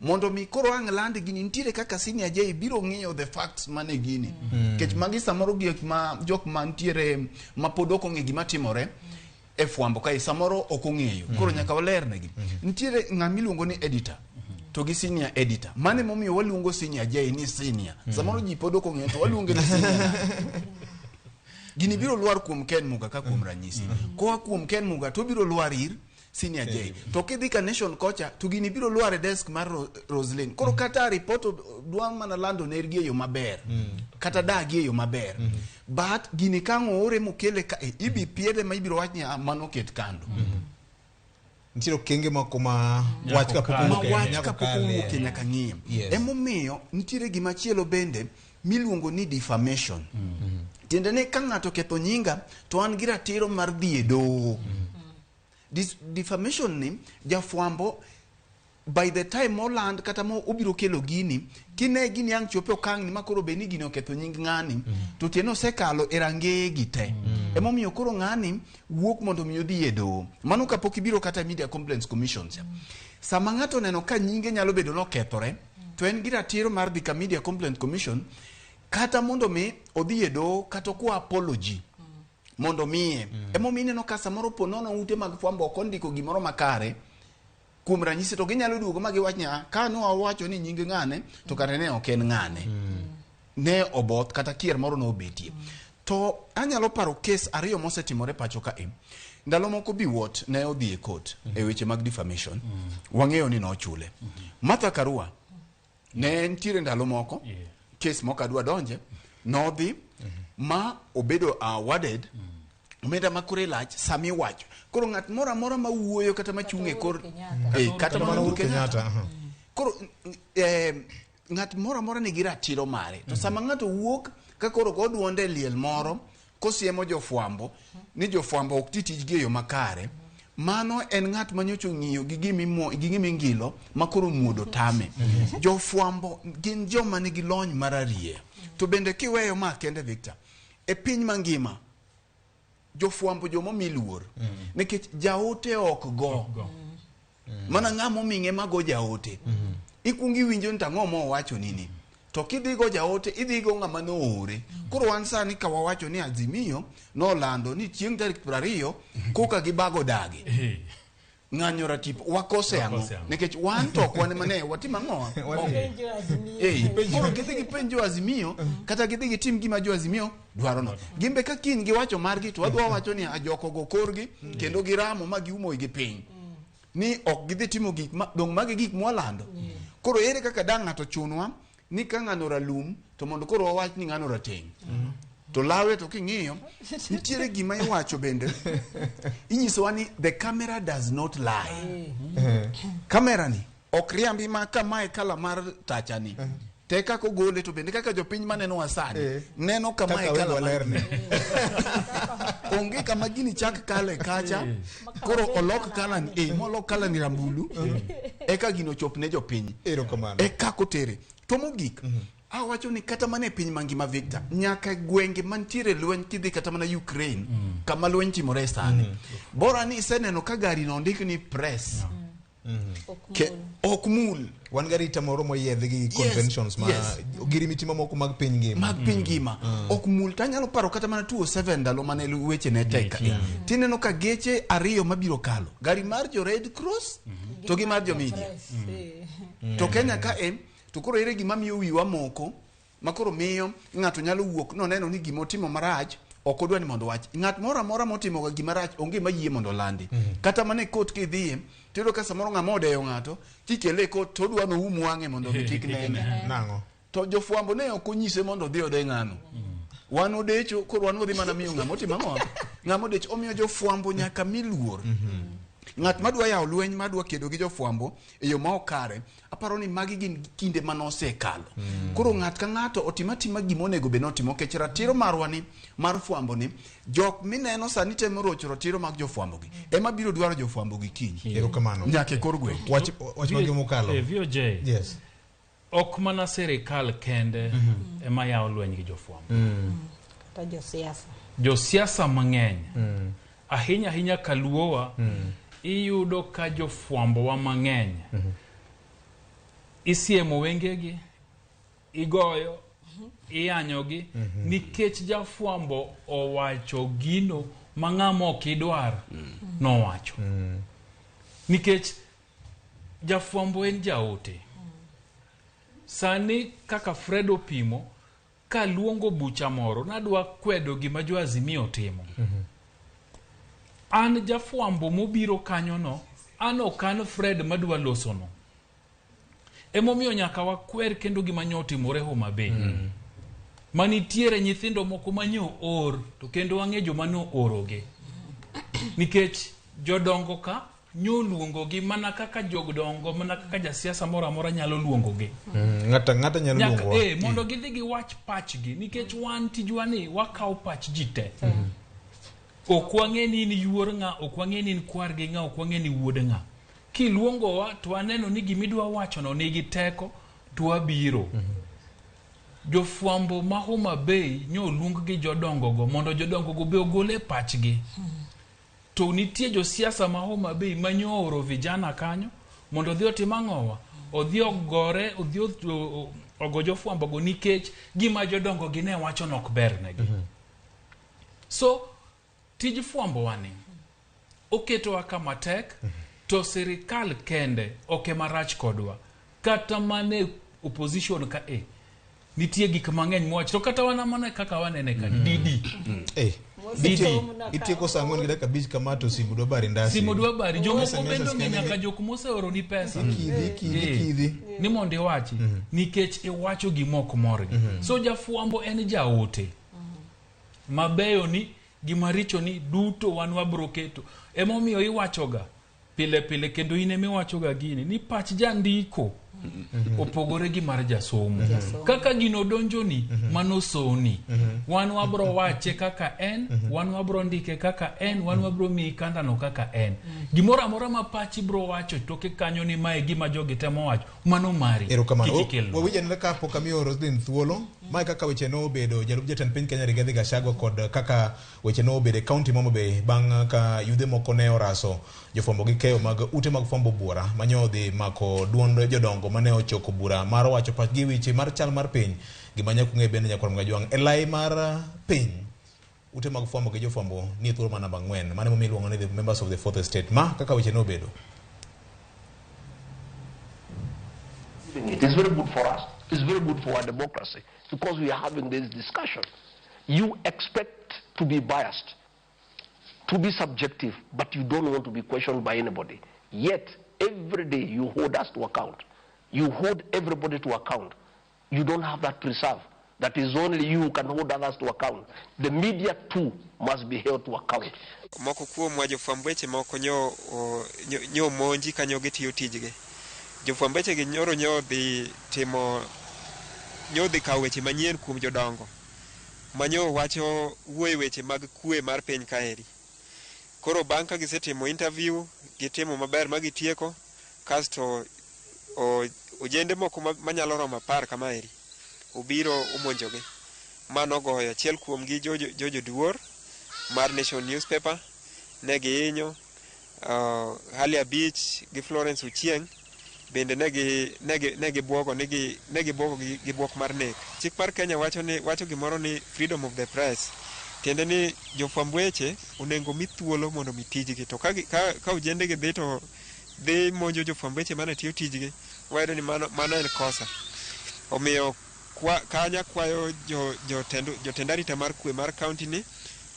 mondo mi koro ang' land gini, nitiere kaka senior J biro ng'iyo the facts mane gini. Nikech magi samoro gik ma jok mantiere ma pod ok ong'e gima timore e fwambo kae samoro ok ong'eyo. Koro nyaka walernegi. Nitiere ng'ama iluongo ni editor to gi senior editor. Mano emomiyo waluongo senior J ni senior. Samoro ji pod ok ong'eyo to waluonge ni senior. Gini biro lwar kuom Ken Muga ka kuom ranyisi. Koa kuom Ken Muga to biro lwar ir senior J. To kidhi ka Nation kocha to gini biro lwar e desk mar Roslyn. Koro kata report dwa mana lando nergi e yo maber. Kata dagi e yo maber. But gini ka ang' oore mokele ka e, ibi piedhe ma ibiro wach ni mano ket kando. Nitiere okenge moko ma wach kapok owuok Ma wach kapok owuok nyaka ng'iye. Emomiyo nitiere gima chielo bende miluongo ni defamation. Tiende ni ka ng'ato ketho nyinga to an gi ratiro mar dhi e doho. Defamation ni jafwambo by the time moland kata mo obiro kelo gini, kine gini ang' chope okang' ni makoro bed ni gini oketho nying ng'ani, to tiende osekalo e rangeye gi te. Emomiyo koro ng'ani wuok mondo mi odhi e doho. Mano kapok ibiro kata Media Complaints Commission cha. Sama ng'ato oneno ka nyinge nyalo bedo nokethore, to en gi ratiro mar dhi ka Media Complaints Commission kata mondo mi odhi e doho kata okwa apology mondo miye. Emomiyo ineno ka samoro po nono ute mag fwambo ok ondiko gimoro makare, kuom ranyisi to ginyalo duogo ma giwach ni ka ne wawacho ni nying ng'ane to kare ne ok en ng'ane. Ne oboth kata kier moro nobetie. To anyalo paro kes ariyo mosetimore pacho ka e. Ndalo moko Biwott ne odhi e court e weche mag defamation. Wang'eyo ni nochule. Martha Karua ne nitiere ndalo moko kes mok adwa donje, nodhi ma obedo awarded omenda ma kore lach sami wacho. Koro ng'at moro amora ma wuoyo kata machung' e kor kata mana Uhuru Kenyatta. Koro ng'at moro amora nigi ratiro mare. To sama ng'ato wuok ka koro go duonde e liel moro kosiemo jofwambo ni jofwambo ok ti tijgi e yo makare, mano en ng'at manyocha ong'iyo gi gimingilo ma koro muodo tame. Jofwambo gin joma nigi lony mararieya. To bende kiweyo ma kende Victor, e piny mangima jofwambo jomomi luor nikech jaote ok go. Mana ng'ama oming'e mago jaote. Ikuongo iwinjo ni tang'o mowacho nini. To kidhi go jaote, idhi go ng'ama noore. Koro wan sani ka wawacho ni Azimio nolando ni chieng' tarik 20 koka gibago dagi. Ng'anyo ratipo, wakose ang'o? Nikech wan to ok wan mane watim ang'o? Koro gidhi gipenj jo Azimio kata gidhi gitim gima jo Azimio dwaro no. Gimbe ka kiny giwacho margi to wadwa wacho ni ajoko go korgi kendo giramo ma giumo gi piny. Ni ok gidhi timo gik ma dong' magi gik mwalando. Koro ere kaka dang' ng'ato chunwa ni ka ng'ano ralum to mondo koro wawach ni ng'ano rateng'. To lawe to king'iyo nitiere gima iwacho bende inyisowa ni the camera does not lie. Kamera ni ok riambi ma kamae kala mar tacha ni. Te kaka ogole to bende kaka jopiny manenowa sani neno kama Kaka e wengo kala mar lerne. gini. Onge kama gini chak kale kacha koro olok kala ni molok kala ni rambulu eka gino chop ne jopiny. Erokamano. E kaka otere. To mogik, awacho ni kata mana e piny mangima Victor, nyaka e gwenge mantiere lweny kidhi kata mana Ukraine, kama lweny timore sani. Bora ni iseneno ka gari no ondik ni press. Ok mul. Wan gi arita moro moyiedhi gi conventions ma girimiti mamoko mag piny ngima. Mag piny ngima. Ok mul. Tanyalo paro kata mana 2007 ndalo mane weche ne tek ka. Tineno ka geche ariyo mabiro kalo. Gari mar jo Red Cross to gi mar jo media. To Kenya ka e to koro ere gima miyo wiwa moko ma koro miyo ng'ato nyalo wuok noneno ni gima otimo marach ok odwa ni mondo wach. Ng'at moro amora motimo ga gima rach onge mayie mondo olandi. Kata mana e kot kidhiye tiyudo ka samoro ng'ama odeyo ng'ato kikele e kot to odwa noum wang'e mondo mi kik nene. Nang'o? To jofwambo ne ok onyise mondo odhi ode ng'ano. Wan odecho koro wan wadhi mana miyo ng'ama otimo ang'o? Ng'ama odecho omiyo jofwambo nyaka mi luor. Ng'at madwa yawo lweny madwa kedo gi jofwambo e yo ma ok kare, aparo ni magi gin kinde mane osekalo. Koro ng'at ka ng'ato otim atima gima onego bed ni otimo nikech ratiro marwa ni mar fwambo ni jok mineno sani temo rocho ratiro mag jofwambo gi ema biro dwaro jofwambo gi kiny. Erokamano. Nyaka e kor gweng'. Wach magi mokalo. VOJ. Yes. Ok mana sirikal kende ema yawo lweny gi jofwambo. Kata josiasa. Josiasa mang'eny. Ahinya ahinya kaluowa iyudo ka jofwambo wa mang'eny isiemo wengegi, igoyo, iyanyogi nikech jafwambo owacho gino ma ng'ama ok idwar nowacho. Nikech jafwambo en jaote. Sani kaka Fred opimo kaluongo bucha moro nadwa kwedo gima jo Azimio timo. An jafwambo mobiro kanyono, an ok an Fred madwa losono. Emomiyo nyaka wakwer kendo gima nyo otimore Homa Bay. Manitiere nyithindo moko manyo or to kendo wang'e joma noorogi. Nikech jodongo ka nyoluongogi mana kaka jodongo, mana kaka jasiasa moro amora nyalo luongogi. Ng'ata nyalo luongowa. Mondo gidhi giwach pachgi nikech wan tijwa ni wakawo pach ji te. Ok wang'e ni in yuor ng'a, ok wang'e ni in kwar gi ng'a, ok wang'e ni wuod ng'a. Kiluongowa to waneno ni gimidwa wachono nigi teko to wabiro. Jofwambo ma Homa Bay nyoluong gi jodongo go mondo jodongo go be ogole pachgi. To nitie josiasa ma Homa Bay ma nyooro vijana kanyo mondo odhi otim ang'owa, odhi ogore, odhi ogo jofwambo go nikech gima jodongo gi ne wacho nok ber negi. So tij fwambo wani oketowa kama tek to sirikal kende ok ema rach kodwa. Kata mane opposition ka nitie gik mang'eny mwacho to kata wana mana kaka wanene ka Didi. Didi. Itieko saa 4:05 kama to simu dwa bari ndasi. Simu dwa bari. Jomoko bende ong'e nyaka jok moseoroni pesa. Ikidhi. Ni mondo iwachi nikech iwacho gima ok morgi. So jafwambo en jaote. Mabeyo ni gimaricho ni duto wan wabro keto. Emomiyo iwachoga pile pile kendo in emiwachoga gini ni pach jandiko opogore gi mar jasomo. Kaka gino donjoni mano soni. Wan wabro wache kaka en, wan wabro ndike kaka en, wan wabro miyi kandano kaka en. Gimoro amora ma pachi bro wacho toke kanyo ni mae gima jogi temo wacho, mano mari. Erokamano. Kik ikelnwa. Wawinj anena ka pok amiyo Roslyn thuolo. Mae kaka weche nobedo jalup jatend piny Kenya Rigathi Gachagua kod kaka weche nobedo e kaunti ma Homa Bay bang' ka yudhe moko ne oraso jofwambo gi keyo mag ute mag fwambo buora manyo odhi mako duond jodongo mane ochoko bura mar wacho pachgi e weche mar chal mar piny. Gima nyaka ung'e bende nyakwar Mgajwang' e lai mar piny ute mag fwambo gi jofwambo nie thuolo mar namba 4. Mano emomiyo iluongo ni the members of the fourth estate. Ma kaka weche nobedo. It is very good for us. It's very good for our democracy because we are having this discussion. You expect to be biased, to be subjective, but you don't want to be questioned by anybody. Yet, every day you hold us to account. You hold everybody to account. You don't have that preserve. That is only you who can hold others to account. The media too must be held to account. Moko kuomwa jofwamb weche moko nyo monji ka nyo gitiyo tijgi. Jofwamb weche gi nyoro nyo dhi timo nyodhi kawo weche manyien kuom jodongo manyo wacho wuoye weche mag kwe mar piny kaeri. Koro bang' ka gisetimo interview, gitimo maber ma gitieko, kasto ojende moko manyalo romo 10 kamaeri obiro omonjogi. Mano goyo achiel kuomgi Jojo Duor mar Nation newspaper, ne gihinyo Halia Beach gi Florence Ochieng' bende ne gibuogo gi buok mar nek. Chik mar Kenya wacho gimoro ni freedom of the press, tiende ni jofwamb weche onego mi thuolo mondo mi tijgi, to ka ojende gi dhi to dhi monjo jofwamb weche mane tiyo tijgi, wayudo ni mano en kosa. Omiyo kanya kwayo jotend arita mar kwe mar county ni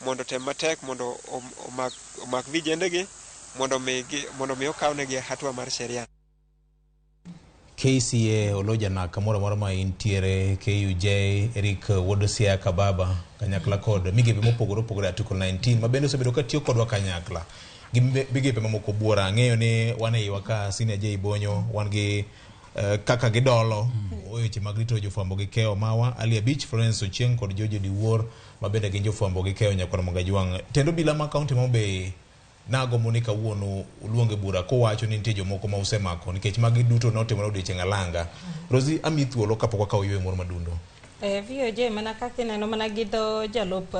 mondo tem matek mondo omak vijendegi mondo mi okawnegi hatua mar sheria. KCA Oloja kamoro amora ma intiere, KUJ Eric Wuod Siaya Kababa kanyakla kod migepe mopogore opogore Article 19 ma bende osebedo ka tiyo kodwa kanyakla gi migepe mamoko buora. Ang'eyo ni wan e iwa ka Senior J Bonyo, wan gi kaka gidolo weche mag rito jofwambo gi keyo mawa, Ali Abich, Florence Ochieng' kod Jojo Diwuor ma bende gin jofwambo gi keyo nyakwar Mogajwang'. Tendo bila ma kaunti ma Homabay nago ni kawuono uluonge bura kowacho ni nitie jomoko ma usemako nikech magi duto notimore odiochieng' alanga. Rosie, ami thuolo kapok wakawo yweyo moro madundo. VOJ mana kaka ineno mana gi dho jalup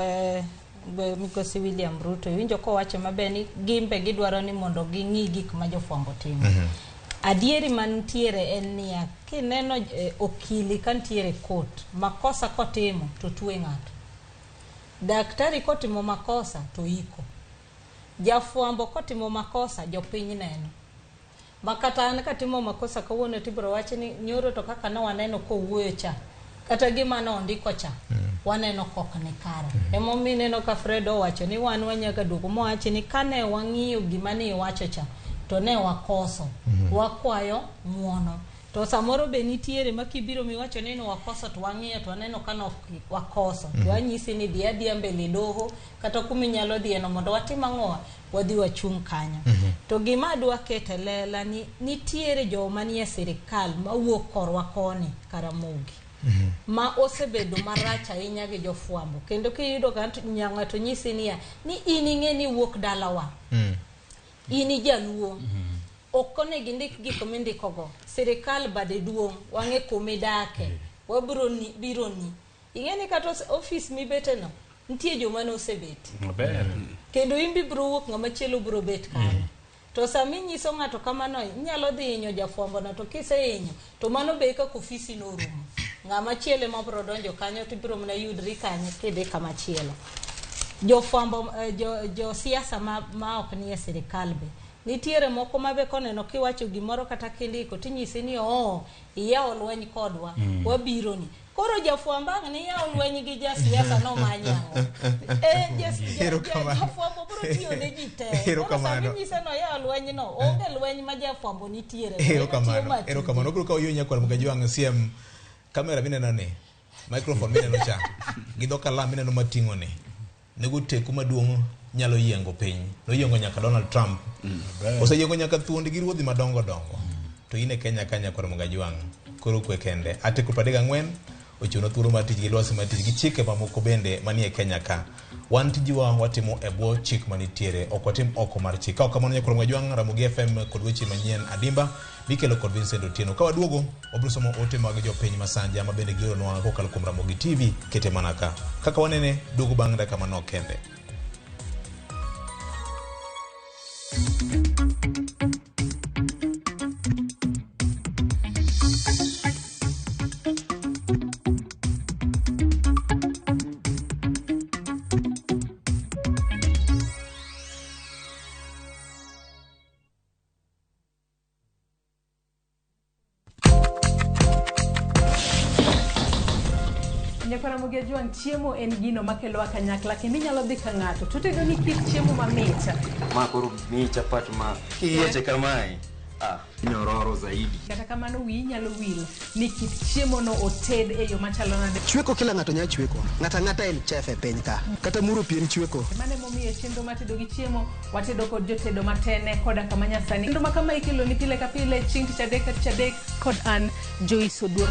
Migosi William Ruto, iwinjo kowacho maber ni gimbe gidwaro ni mondo ging'i gik ma jofwambo timo. Adieri mantiere en niya, kineno okili kantiere court, makosa kotimo to twe ng'ato. Daktari kotimo makosa to iko. Jafwambo kotimo makosa jopiny neno. Makata an katimo makosa kawuono tibiro wacho ni nyoro to kaka ne waneno kowuoyo cha, kata gima ne ondiko cha, waneno kok ni kare. Emomiyo ineno ka Fred owacho ni wan wanyaga duogo mowacho ni kane wang'iyo gima ne iwacho cha to ne wakoso, wakwayo ng'uono. To samoro be nitiere ma kibiro miwacho ni wakoso to wang'iyo to waneno ka nok wakoso, to wanyisi ni dhi adhiya mbele doho kata kuminyalo dhiye no mondo watim ang'o, wadhi wachung' kanyo. To gima adwa keto e lela ni nitiere joma nie sirikal mawuok korwa koni Karamogi ma osebedo marach ahinya gi jofwambo, kendo kiyudo ka ng'ato nyisi niya ni in ing'e ni iwuok dalawa, in ijaluo, ok onego indik gik mindikogo, sirikal bade duong', wang'e kumidake, wabiro biro ni. Ing'e ni kata ofis mibete no nitie joma nosebet maber, kendo in bibiro wuok ng'ama chielo biro bet kanyo. To sama inyiso ng'ato kamano, inyalo dhi hinyo jafwambo no, to kisehinyo to mano be kaka ofisi no orumo. Ng'ama chielo ema biro donjo kanyo to ibiro mana yudri kanyo kidhi kama chielo. Jofwambo, jo siasa ma ok nie sirikal be nitiere moko ma be koneno kiwacho gimoro kata kindiko tinyisi ni oo iyawo lweny kodwa, wabiro ni. Koro jafwambo ang' ni yawo lweny gi jasiasa no manyang'o. Jafwambo biro tiyo ne ji te. Koro sama inyise no yawo lweny no, onge lweny ma jafwambo nitiere. Erokamano, erokamano. Obiro kawo yo nyakwar Mogajwang' siem kamera mineno ni, microphone mineno cha, gi dho kalam mineno mating'o ni, nego teku maduong' nyalo yiengo piny. Noyiengo nyaka Donald Trump. Oseyiengo nyaka thuondi gi ruodhi madongo dongo. To in e Kenya ka nyakwar Mogajwang', koro kwe kende. Article 34 ochuno thuolo mar tich gi lwasi mar tich gi chike mamoko bende manie Kenya ka. Wan tijwa watimo e bwo chik manitiere, ok watim oko mar chik. Ka ok kamano nyakwar Mogajwang', Ramogi FM kod weche manyien adimba mikelo kod Vincent Otieno. Ka waduogo, wabiro somo ote mag jopiny Masanja ma bende gioronwa kokalo kuom Ramogi TV, kete mana ka. Kaka wanene, duogo bang' dakika manok kende. Nyakwar Ramogi Ajwang', chiemo en gino makelowa kanyakla kendo inyalo dhi ka ng'ato to otedo ni kit chiemo mamit. Ma koro miyi chapat ma kiyieche kamae, nyororo zaidi. Kata kamano wiyi nyalo wil ni kit chiemo no oted e yo machalo nade. Chweko kila ng'ato nyalo chweko. Ng'ato ang'ata en chef e piny ka. Kata muro pi en chweko. Mano emomiyo chenro mar tedo gi chiemo watedo kod jotedo matene koda kama nyasani. Chenro ma kama ikelo ni pile ka pile chieng' tich adek ka tich adek kod an Joyce Oduor.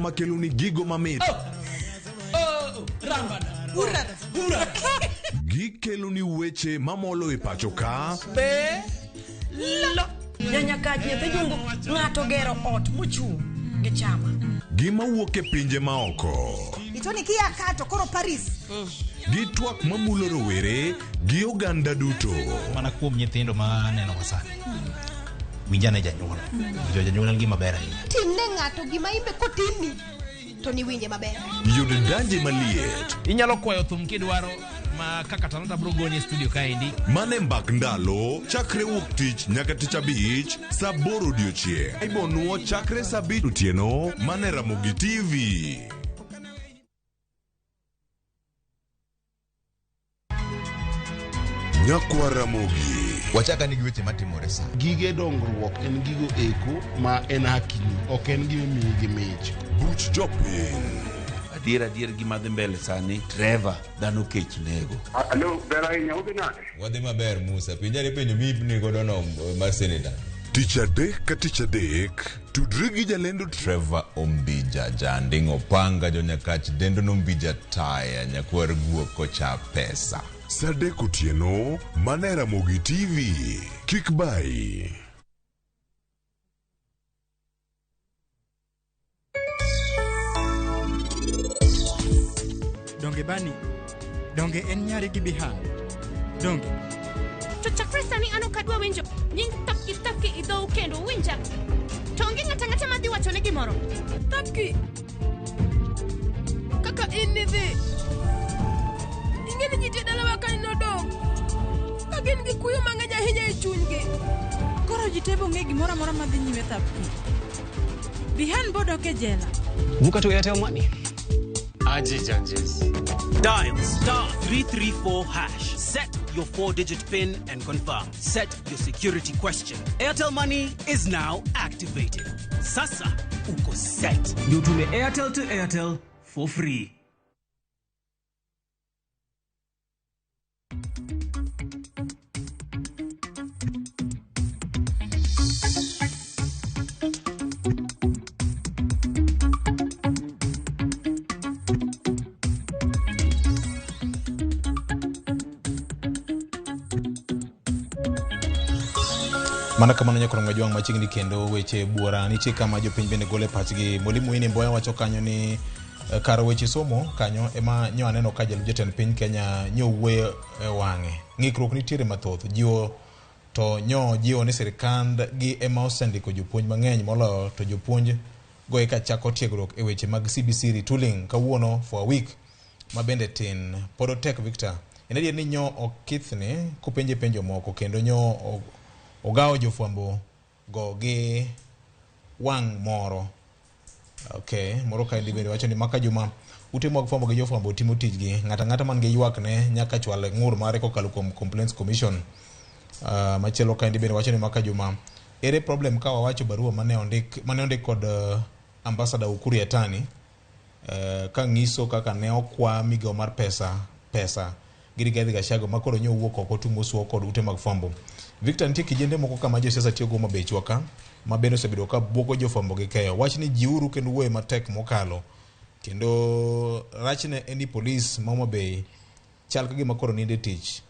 makelo ni gigo mamit. Gikelo ni weche mamolo e pacho ka. Nyanyakach nyathi jungu ng'ato gero ot mochung' gi chama. Gima wuok e pinje maoko. Itoni kia ka to koro Paris. Gi twak mamulo rowere gi oganda duto. Mana kuom nyithindo ma aneno ga sani. Winjane janyuol. Winjo janyuol en gima ber ahinya. Timne ng'ato gima imbe kotimni to niwinje maber. Yud danje maliet. Inyalo kwayo thum kidwaro ma kaka Talanta bro gonyi e studio kaendi. Mane mbak ndalo chakre wuok tich nyaka tich abich saa aboro odiochieng'. Ibonuo chakre saa abich otieno mane Ramogi TV. Nyakwa Ramogi. Wachaka ni gi weche matimore sa. Gige dongruok en gigo eko ma en hakini, ok en gima imiyi gi mich. Buch jopiny. Adier adier gima dhi mbele sani, Trevor, dhano kech nego. Alo, ber ahinya, udhi nade? Wadhi maber Musa. Penja ni penjo mi godo no mar senator. Tich adek ka tich adek, tudri gi jalendo Trevor Ombija, janding opanga jonyakach dendo nombija taya nyakwar guok kocha pesa. Saa adek otieno, mana e Ramogi TV. Kik bayi. Donge bani, donge en nyari gi Bihan? Donge. To chakre sani an ok adwa winjo nying Thapki Thapki e dhou kendo uwinja. To onge ng'ata ang'ata madhi wachone gimoro. Thapki! Kaka in nidhi. Ing'e ni ji te dalawa ka nodong'. Ka gin gi kuyo mang'eny ahinya e chunygi. Koro ji te bong'e gimoro amora madhi nyime Thapki. Bihan bodok e jela. Vuka to Airtel Money. Aje Janjes. Dial star 334 hash. Set your 4-digit PIN and confirm. Set your security question. Airtel Money is now activated. Sasa uko set. Ndio utume Airtel to Airtel for free. Mana kamano nyakwar Ngajwang' machiegni kendo weche buora nitie kama jopiny bende gole pachgi. Mwalimu Winnie Mboya wacho kanyo ni kar weche somo kanyo ema nyo aneno ka jalup jatend piny Kenya nyo wuoyo e wang'e. Ng'ikruok nitiere mathoth. Jiwo to nyo jiwo ni sirikand gi ema osendiko jopuonj mang'eny moloyo to jopuonj go eka chako tiegruok e weche mag CBC retooling kawuono for a week ma bende tin. Pod otek Victor. En adier ni nyo okithni kopenje penjo moko kendo nyo ogawo jofwambo go gi wang' moro. Okay, moro kaendi bende wacho ni maka juma ute mag fwambo gi jofwambo timo tijgi. Ng'ato ang'ata man gi ywak ne nyaka chwal ng'ur mare kokalo kuom Complaints Commission. Machielo kaendi bende wacho ni maka juma ere problem ka wawacho barua mane ondik kod ambassador Ukur Yatani ka ng'iso kaka ne okwa migawo mar pesa gi Rigathi Gachagua ma koro nyo owuok oko tumo suo kod ute mag fwambo. Victor, nitie kijende moko kama josiasa tiyogo mabechwa ka ma bende osebedo ka buogo jofwambo gi keyo. Wach ni jiuru kendo wuoye matek mokalo. Kendo rachne en ni polis ma Homa Bay chal ka gima koro ninde tich.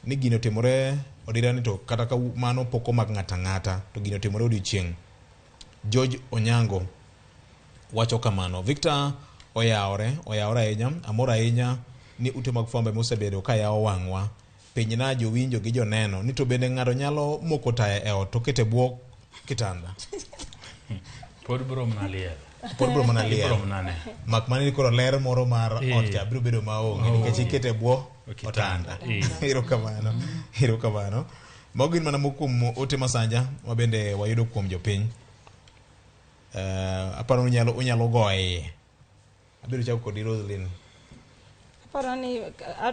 Ni gino otimore odira ni to kata ka mano pok omak ng'ato ang'ata to gino otimore odiochieng'. George Onyango wacho kamano. Victor oyawore ahinya, amor ahinya ni ute mag fwambo ema osebedo ka yawo wang'wa. Pinyna jowinjo gi joneno ni to bende ng'ato nyalo moko taya e ot to kete bwo kitanda. Pod bro mana liel. Pod bro mana liel. Ibro mana ne. Mak mana ni koro ler moro mar ot cha biro bedo maonge nikech ikete bwo otanda. Erokamano. Erokamano. Mago gin mana moko kuom ote masanja ma bende wayudo kuom jopiny. Aparo ni unyalo goye. Abiro chako kodi Roselyn. Aparo ni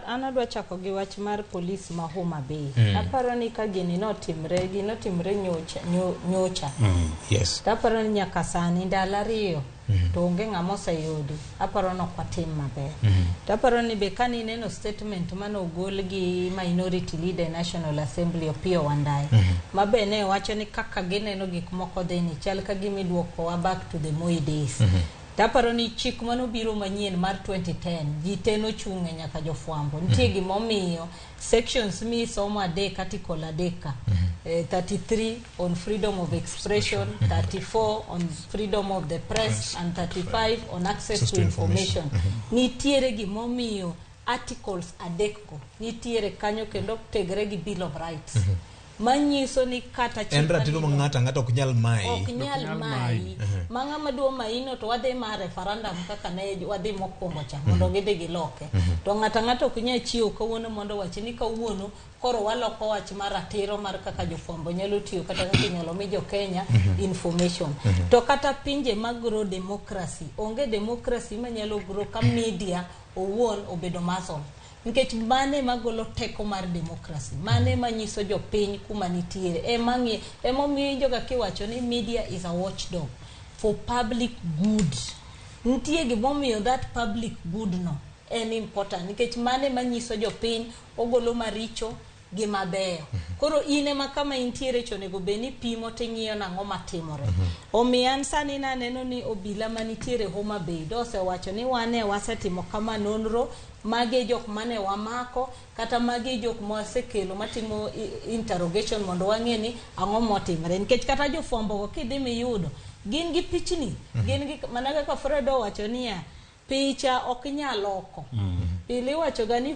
an adwa chako gi wach mar polis ma Homa Bay. Aparo ni ka gini notimre, ginotimre nyocha. Yes. To aparo ni nyaka sani ndalo ariyo to onge ng'ama oseyudi. Aparo ni ok watim maber. To aparo ni be kane ineno statement mane ogol gi minority leader e National Assembly Opiyo Wandayi. Ma be ne wacho ni kaka gineno gik moko dhi ni chal ka gima iduokowa back to the Moi days. Taparo ni chik manobiro manyien mar 2010 ji te nochung'e nyaka jofwambo. Nitie gimomiyo sections misomo adek, article adek ka. 33 on freedom of expression, 34 on freedom of the press, and 35 on access to information. Nitiere gimomiyo articles adek go nitiere kanyo kendo tegre gi Bill of Rights. Manyiso ni kata chik En ratiro ma mabiro- ng'ato ang'ata ok nyal mayi. ok nyal mayi. Ma ng'ama dwa mayi no to wadhi ma referendum kaka ne wadhi mokwongo cha mondo gidhi giloke. To ng'ato ang'ata ok nyal chiewo kawuono mondo owach ni kawuono koro waloko wach mar ratiro mar kaka jofwambo nyalo tiyo kata kaka inyalo mi jo-Kenya information. To kata pinje mag grow democracy, onge democracy manyalo grow ka media owuon obedo muscle. Nikech mane magolo teko mar democracy, mane manyiso jopiny kuma nitiere. Ema ng'i, emomiyo iwinjo ga kiwacho ni media is a watchdog for public good. Nitie gimomiyo that public good no en important nikech mane manyiso jopiny ogolo maricho gi mabeyo. Koro in ema kama intiere cho onego bed ni pimo ting'iyo nang'o matimore. Omiyo an sani naneno ni obila manitiere Homa Bay dosewacho ni wane wasetimo kama nonro, magi e jok mane wamako kata magi e jok mawasekelo matimo interrogation mondo wang'e ni ang'o motimore. Nikech kata jofwambo go kidhi miyudo gin gi pichni, gin gi mana kaka Fred owacho niya picha ok nyal loko. Pile iwacho ga ni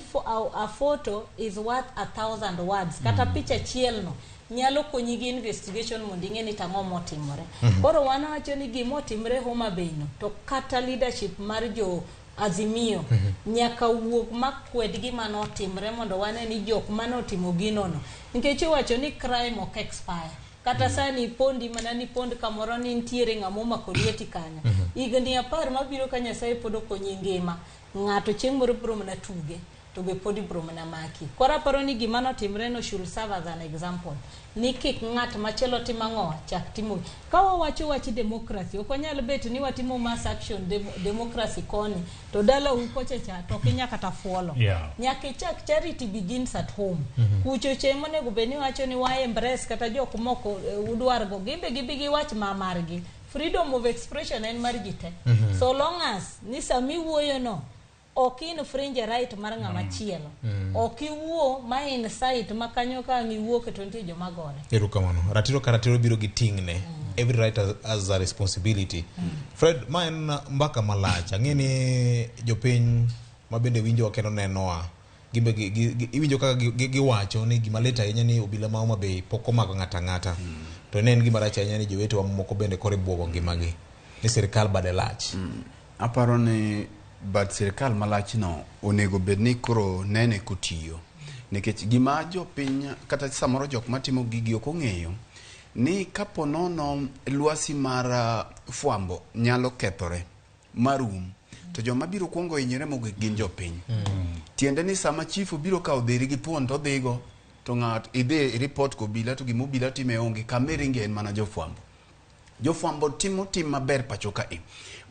a photo is worth 1,000 words. Kata picha achiel no nyalo konyi gi investigation mondo ing'e ni tang'o motimore. Koro wan wacho ni gimotimre Homa Bay no to kata leadership mar jo Azimio nyaka wuog makwed gima notimre mondo wane ni jok manotimo gino no. Nikech iwacho ni crime ok expire. Kata sani ipondi mana ni pond kamoro ni nitiere ng'ama omako lweti kanyo. Higni 10 mabiro ka Nyasaye pod okonyi ngima, ng'ato chieng' moro biro mana tuge to be pod ibiro mana maki. Koro aparo ni gima notimre no should serve as an example. Ni kik ng'at machielo tim ang'o, chak timo. Ka wawacho wach democracy, ok wanyal bet ni watimo mass action democracy koni, to dalau kocha cha to ok inyal kata fuolo. Nyaka ichak charity begins at home. Kucho che monego bed ni wacho ni wa embrace kata jok moko udwar go, gimbe gibi giwach ma margi. Freedom of expression en mar ji te. So long as ni sami wuoyo no ok infringe right mar ng'ama chielo. Ok iwuo ma incite ma kanyo ka ang' iwuok to nitie joma gore. Erokamano. Ratiro ka ratiro biro gi ting'ne. Every right has a responsibility. Fred, ma en mbaka malach. Ang'e ni jopiny ma bende winjowa kendo nenowa gimbe iwinjo kaka giwacho ni gima lit ahinya ni obila ma Homa Bay pok omako ng'ato ang'ata. To ne en gima rach ahinya ni jowetewa mamoko bende koro ibuogo ngimagi ni sirikal bade lach. Aparo ni bad sirikal malach no onego bed ni koro nene kotiyo. Nikech gima jopiny kata samoro jok matimo gigi ok ong'eyo ni kapo nono lwasi mar fwambo nyalo kethore marum to joma biro kuongo hinyore mogik gin jopiny. Tiende ni sama chief obiro kawo dheri gi thuon to odhigo to ng'ato idhi report kobila to gima obila time onge kama iringe en mana jofwambo. Jofwambo timo tim maber pacho kae.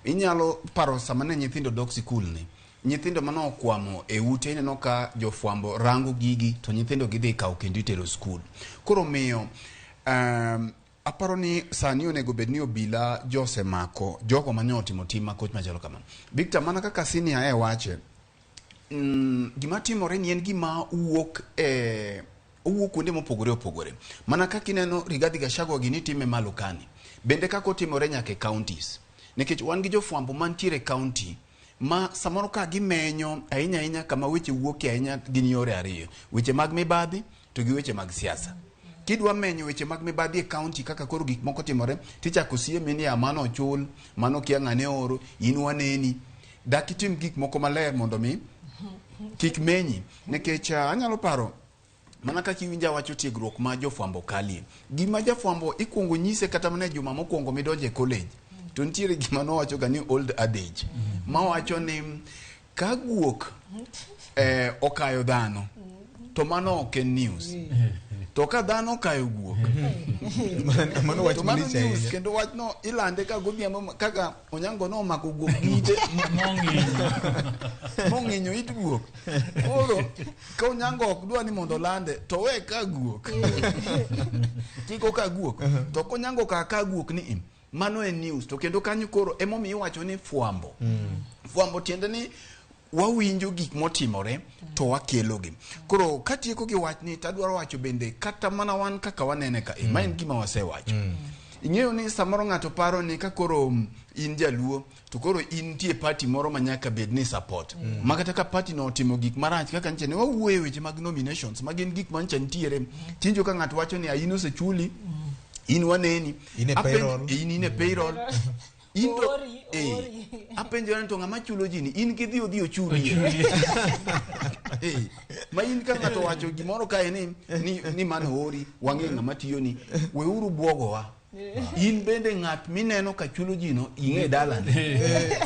Inyalo paro sama ne nyithindo dok sikul ni, nyithindo mane okwamo e ute ineno ka jofwambo rango gigi to nyithindo gidhi kawo kendo itero skul. Koro miyo aparo ni sani onego bed ni obila josemako jogo mane otimo tim makoch machalo kama. Victor, mana kaka senior e wache, gima timore ni en gima wuok e owuok kuonde mopogore opogore. Mana kaka ineno Rigathi Gachagua gini time malo kani. Bende kaka otimore nyaka e counties. Nikech wan gi jofwambo mantiere e county ma samoro ka gimenyo ahinya ahinya kama weche wuokie ahinya gin yore ariyo. Weche mag mibadhi to gi weche mag siasa. Kidwa menyo weche mag mibadhi e county kaka koro gik moko timore, tichako siemi ni mano ochul, mano kia ng'ane oro, in waneni. Dak itim gik moko maler mondo mi kik menyi. Nikech anyalo paro mana kaka iwinjo awacho tiegruok ma jofwambo kalie. Gima jafwambo ikuongo nyise kata mana e juma mokwongo midonje e college, to nitiere gima nowacho ga ni old adage, mawacho ni ka guok okayo dhano, to mano ok en news. To ka dhano okayo guok, mano wach to mano malich news, ahinya. kendo wachno ilande ka godhiambo kaka Onyango nomako guok gi ite mong'inyo it guok. Koro ka Onyango ok dwa ni mondo olande to we ka guok. Kik oka guok. To ka Onyango ka guok ni Mano en news. To kendo kanyo koro emomiyo iwacho ni fwambo. Fwambo tiende ni wawinjo gik motimore to wakelogi. Koro katieko gi wachni tadwaro wacho bende kata mana wan kaka wanene ka ma en gima wasewacho. Ing'eyo ni samoro ng'ato paro ni ka koro in jaluo to koro in nitie party moro ma nyaka bed ni support. Ma kata ka party no otimo gik marach kaka nyicha ne wawuoyo e weche mag nominations ma gin gik ma nyicha nitiere. Tinjo ka ng'ato wacho ni in osechuli, in waneni. In e payroll. In e payroll. In to, apenjora ni to ng'ama chulo ji ni in kidhi odhi ochuli. Ma in ka ng'ato wacho gimoro kae ni mano ori, wang'e ng'ama tiyo ni, weuru buogowa. In bende ng'at mineno ka chulo ji no, ing'e dalane.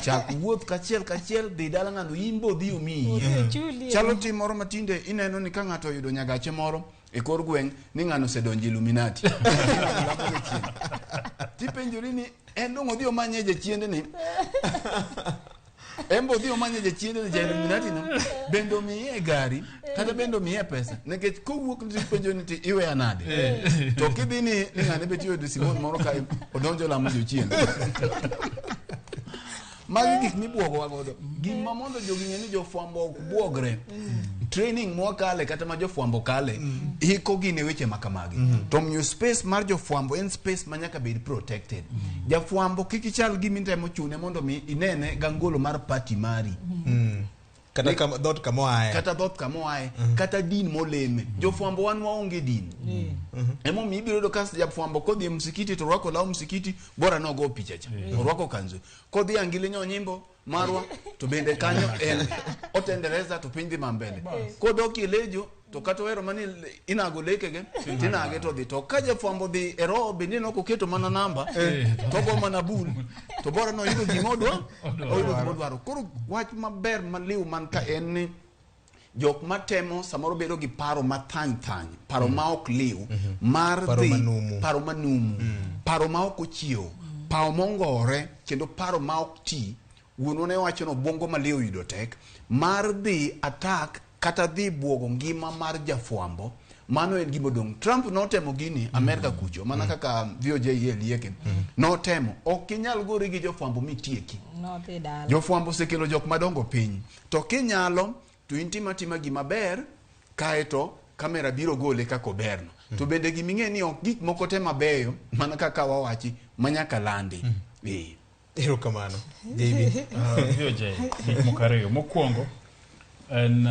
Chak wuoth kachiel kachiel, dhi dala ng'ano, in bo dhi omiyi. Chalo tim moro matinde ineno ni ka ng'ato oyudo nyagache moro e kor gweng' ni ng'ano osedonjo Illuminati. Tipenjori ni en dong' odhi omanye jachiende ni. En bo odhi omanye jachiende ni ja Illuminati no. Bende omiye gari kata bende omiye pesa. Nikech kowuok ni tipenjo ni iweya nade. To kidhi ni ng'ane be tiyo Simon moro kae odonjo lamo jochien. Magi gik mibuogowa godo. Gima mondo jogi ng'e ni jofwambo ok buogre. Training mwakale kata ma jofwambo kale iko gin e weche makamagi. To miyo space mar jofwambo en space ma nyaka bed protected. Jafwambo kik ichal gima itemo chune mondo mi inene gangolo mar party mari. Kata dhoot kama oaye. Kata dhoot kama oaye, kata din moleme. Jofwambo wan waonge din. Emomiyo ibiro yudo ka jafwambo kodhi e msikiti to orwako law msikiti, bora nogo picha cha. Orwako kanzu. Kodhi angili nyonyimbo marwa to bende kanyo en otendereza to piny dhi mambele. Kodok e lejo to kata ohero mani inago lekege tinage to dhi. To ka jafwambo dhi e roho bende ne ok oketo mana namba to go mana bul to bora noyudo gima odwa, oyudo gima odwaro. Koro wach maber maliw man ka en ni jok matemo samoro bedo gi paro mathany thany, paro ma ok liw, mar dhi paro manumu, paro ma ok ochiew, paro mongore kendo paro ma ok ti. Wuonwa ne wacho ni obwongo maliw yudo tek mar dhi attack kata dhi buogo ngima mar jafwambo. Mano en gima odong'. Trump notemo gini Amerika kucho mana kaka VOJ lieke. Notemo. Ok inyal gori gi jofwambo mitieki. Jofwambo osekelo jok madongo piny. To kinyalo to in tima tima gima ber kaeto kamera biro gole kaka oberno. To bende giming'e ni ok gik moko te mabeyo mana kaka wawachi manyaka landi. Erokamano. JB. VOJ, gik moko ariyo. Mokwongo en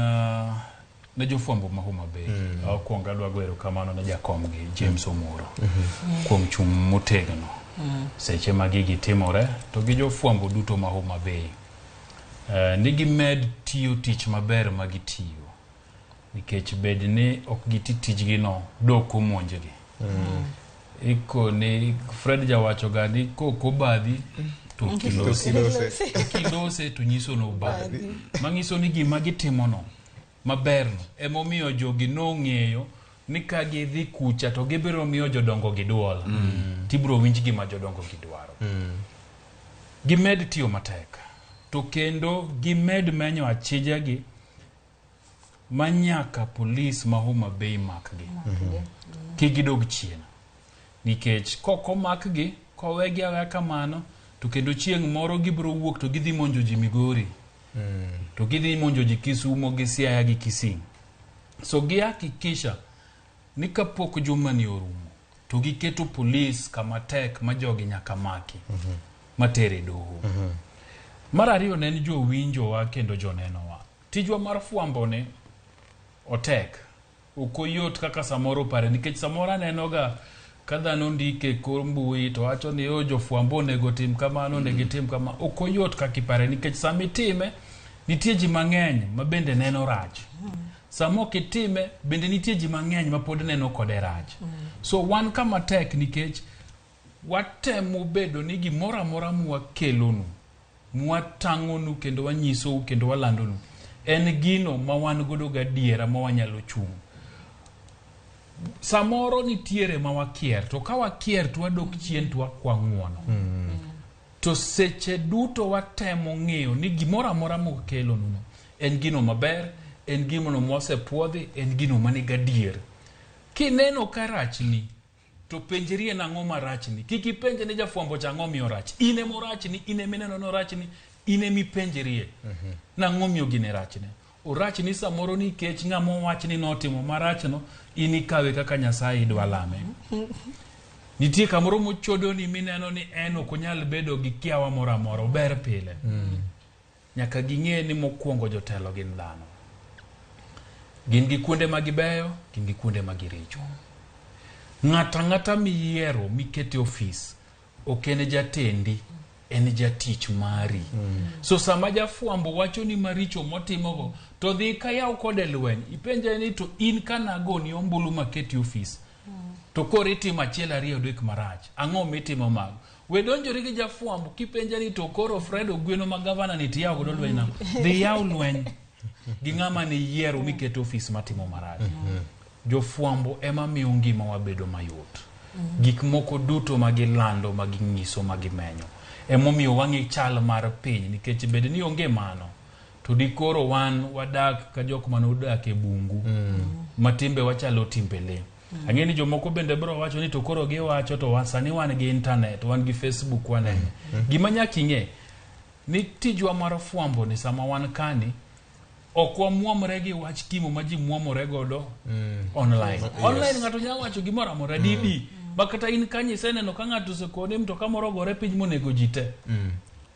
ne jofwambo ma Homa Bay. Okwongo adwa go erokamano ne jakomgi James Omuro kuom chung' motegno seche ma gigi timore to gi jofwambo duto ma Homa Bay. Ni gimed tiyo tich maber ma gitiyo nikech bed ni ok giti tijgi no dok omonjgi. Iko ni Fred jawacho ga ni kok obadhi to kilose. Kilose to nyiso no obadhi. Manyiso ni gima gitimo no maberno emomiyo jogi nong'eyo ni ka gidhi kucha to gibiro miyo jodongo gi duol. Tibiro winj gima jodongo gi dwaro. Gimed tiyo matek to kendo gimed menyo achija gi manyaka polis ma Homa Bay makgi. Kik gidog chien. Nikech kok omakgi, kowegi aweya kamano, to kendo chieng' moro gibiro wuok to gidhi monjo ji Migori. To gidhi monjo ji Kisumo gi Siaya gi Kisii. So gihakikisha ni kapok juma ni orumo, to giketo polis kama tek ma jogi nyaka maki. Matere doho. Mar ariyo ne en jowinjowa kendo jonenowa. Tijwa mar fwambo ni otek. Ok oyot kaka samoro pare nikech samoro anenoga ka dhano ndike kor mbui to wacho ni o jofwambo onego tim kamano, onego itim kama. Ok oyot kaka ipare nikech sama itime nitie ji mang'eny ma bende neno rach. Sama ok itime bende nitie ji mang'eny ma pod neno kode rach. So wan kama tek nikech watemo bedo ni gimoro amora mwakelonu, mwatang'onu kendo wanyisou kendo walandonu en gino ma wan godo gadiera ma wanyalo chung'. Samoro nitiere ma wakier, to ka wakier to wadok chien to wakwa ng'uono. To seche duto watemo ng'eyo ni gimoro amora mwakelonuno en gino maber, en gino mwasepuodhi, en gino mani gadier. Kineno ka rachni, To penjrie nang'o marachni. Kik ipenje ni jafwambo cha ang'o miyo rach. In ema orachni, in ema ineno ni orachni, in ema ipenjrie. Nang'o miyo gini rachne. Orachni samoro nikech ng'ama owach ni notimo marachno, in ikawe kaka Nyasaye idwa lame. Nitie kamoro mochodoni mineno ni en ok onyal bedo gi kiawa moro amora, ober pile. Nyaka ging'e ni mokwongo jotelo gin dhano. Gin gi kuonde ma gibeyo, gin gi kuonde ma giricho. Ng'ato ang'ata miyiero mikete e ofis ok en jatendi, en jatich mari. So sama jafwambo wacho ni maricho motimogo, to dhi kayaw kode lweny. Ipenje ni to in kanagoni ombulu maketi e ofis, to koro itimo achiel ariyo adek marach. Ang'o mitimo mago? We donjori gi jafwambo kipenje ni to koro Fred Ogweno ma gavana ni tiyaw godo lweny nang'o? Dhi yaw lweny gi ng'ama ne yiero miketo ofis matimo marach. Jofwambo ema miyo ngimawa bedo mayot. Gik moko duto ma gilando, ma ging'iso, ma gimenyo. Emomiyo wang'e chal mar piny nikech bed ni onge mano to dikoro wan wadak ka jok mane odak e bungu ma timbe wachalo timbe lee. Ang'e ni jomoko bende biro wacho ni to koro giwacho to wan sani wan gi internet, wan gi Facebook wanene. Gima nyaka ing'e ni tijwa mar fwambo ni sama wan kani ok wamuomre gi wach timo ma ji muomore godo online. Yes. Online ng'ato nyalo wacho gimoro amora didi. Ma kata in kanyo iseneno ka ng'ato osekone mtoka moro ogore piny monego ji te.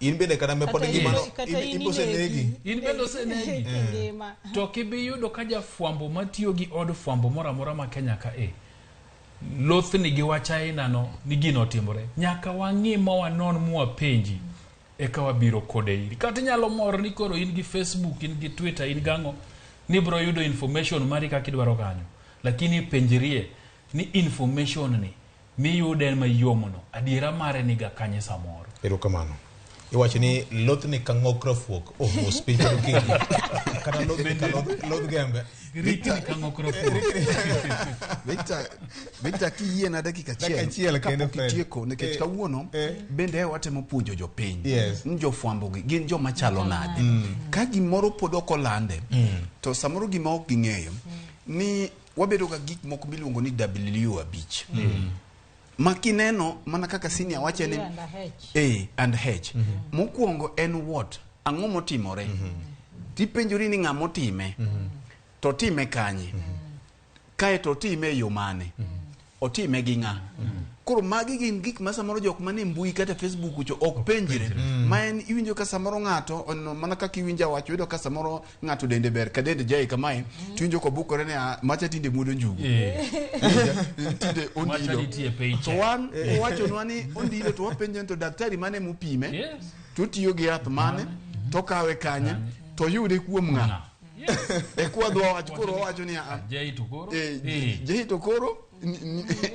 In bende kata me pod Kata ngimano kata in in in osenegi. In bende osenegi. Ngima. To kibiyudo ka jafwambo matiyo gi od fwambo moro amora ma Kenya ka e lothni gi wach ainano ni gino otimore. Nyaka wang'i ma wanon mwapenji eka wabiro kode iri. Kata inyalo mor ni koro in gi Facebook, in gi Twitter, in gang'o, ni ibiro yudo information mari kaka idwaro kanyo. Lakini penjrie ni information ni miyude mayomno, adiera mare niga kanye samoro. Erokamano. Iwacho ni lothni ka ng'ok rafuok. Oh, mos piny kod okinyi. Kata lothni ka loth gembe. Rikni ka ng'ok rafuok. Victor, Victor kiyiena dakika Dakika achiel kende, kapok Fred. itieko nikech kawuono bende watemo puonjo jopiny ni jofwambo gi gin joma chalo nade ka gimoro pod ok olande to samoro gima ok ging'eyo ni wabedo ga gik moko miluongo ni W5 ma kineno mana kaka senior wache ni And a H. A and H mokwongo en what ang'o motimore tipenjori ni ng'ama otime to time kanye kae to otime e yo mane otime gi ng'a koro magi gin gik ma samoro jok mane mbui kata Facebook cho ok penjre ma en iwinjo ka samoro ng'ato ono mana kaka iwinjo awacho iyudo ka samoro ng'ato dende ber ka dende jai kamae tiwinjo kobukore ni "Ah, macha tinde muodo njugu tinde Macha ondilo nitie paycheck. to wan owachonwa ni ondilo to wapenjo ni to daktari mane mopime to otiyo gi yath mane to kawe kanye to yude kuom ng'a e kwa dwa wach koro wawacho ni "Ah, Jai to koro. jai to koro nitie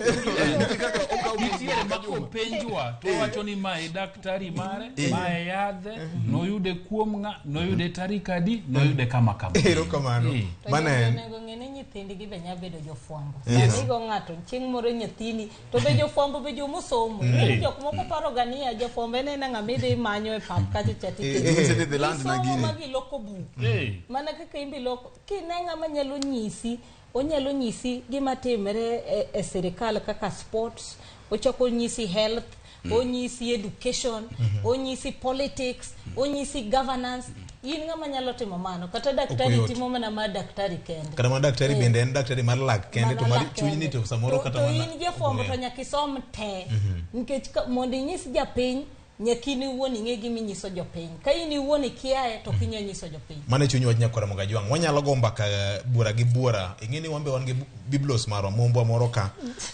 kaka okawo gik Nitiere moko ma ka juma. kopenjwa to wacho ni mae daktari mare, Eh. mae yadhe, noyude kuom ng'a, noyude tarik adi, noyude kama kama. Erokamano. To Mano jogi en. onego ng'e ni nyithindgi be nya bedo jofwambo. Yes. Sani igo ng'ato chieng' moro nyathini to be jofwambo be jomosomo. Ing'e ni jok moko paro ga niya jofwambo en ena ng'ama idhi manyo e pap kacha cha tikelo. Inyise ni dhi land na Isomo gini. ma giloko buk. Eh. Mana kaka in be iloko kine ng'ama nyalo nyisi onyalo nyisi gima timre e sirikal kaka sports, ochako onyisi health, onyisi education, onyisi politics, onyisi governance. In ng'ama nyalo timo mano kata daktari yot. timo mana mar daktari kende. Kata mana daktari Eh. bende en daktari mar lak kende to Mana mar lak chuny ni kende. to samoro To- kata to mana in jafwambo to nyaka isom te nikech mondo inyis japiny nyaka in iwuon ing'e gima inyiso jopiny ka in iwuon ikiaye to ok inyal nyiso jopiny Mano e chuny wach nyakwara Mogajwang'. Wanyalo go mbaka bura gi buora. Ing'e ni wan be wan gi biblos marwa, mumbwa moro ka,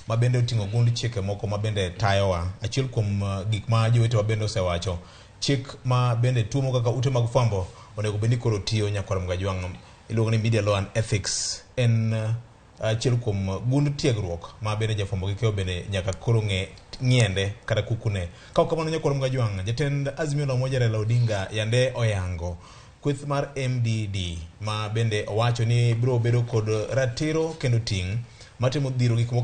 ma bende oting'o gund chike moko ma bende tayowa. Achiel kuom gik ma jowetewa bende osewacho, chik ma bende tuomo kaka ute mag fwambo onego bed ni koro tiyo nyakwara Mogajwang'. Iluongo ni Media Law and Ethics. En achiel kuom gund tiegruok ma bende jafwambo gi keyo bende nyaka koro ng'e ng'iende kata kukune. Ka ok kamano nyakwara Mogajwang', jatend Azimio la Umoja Raila Odinga yande oyango kweth mar MDD ma bende owacho ni biro bedo kod ratiro kendo ting' matemo dhiro gik moko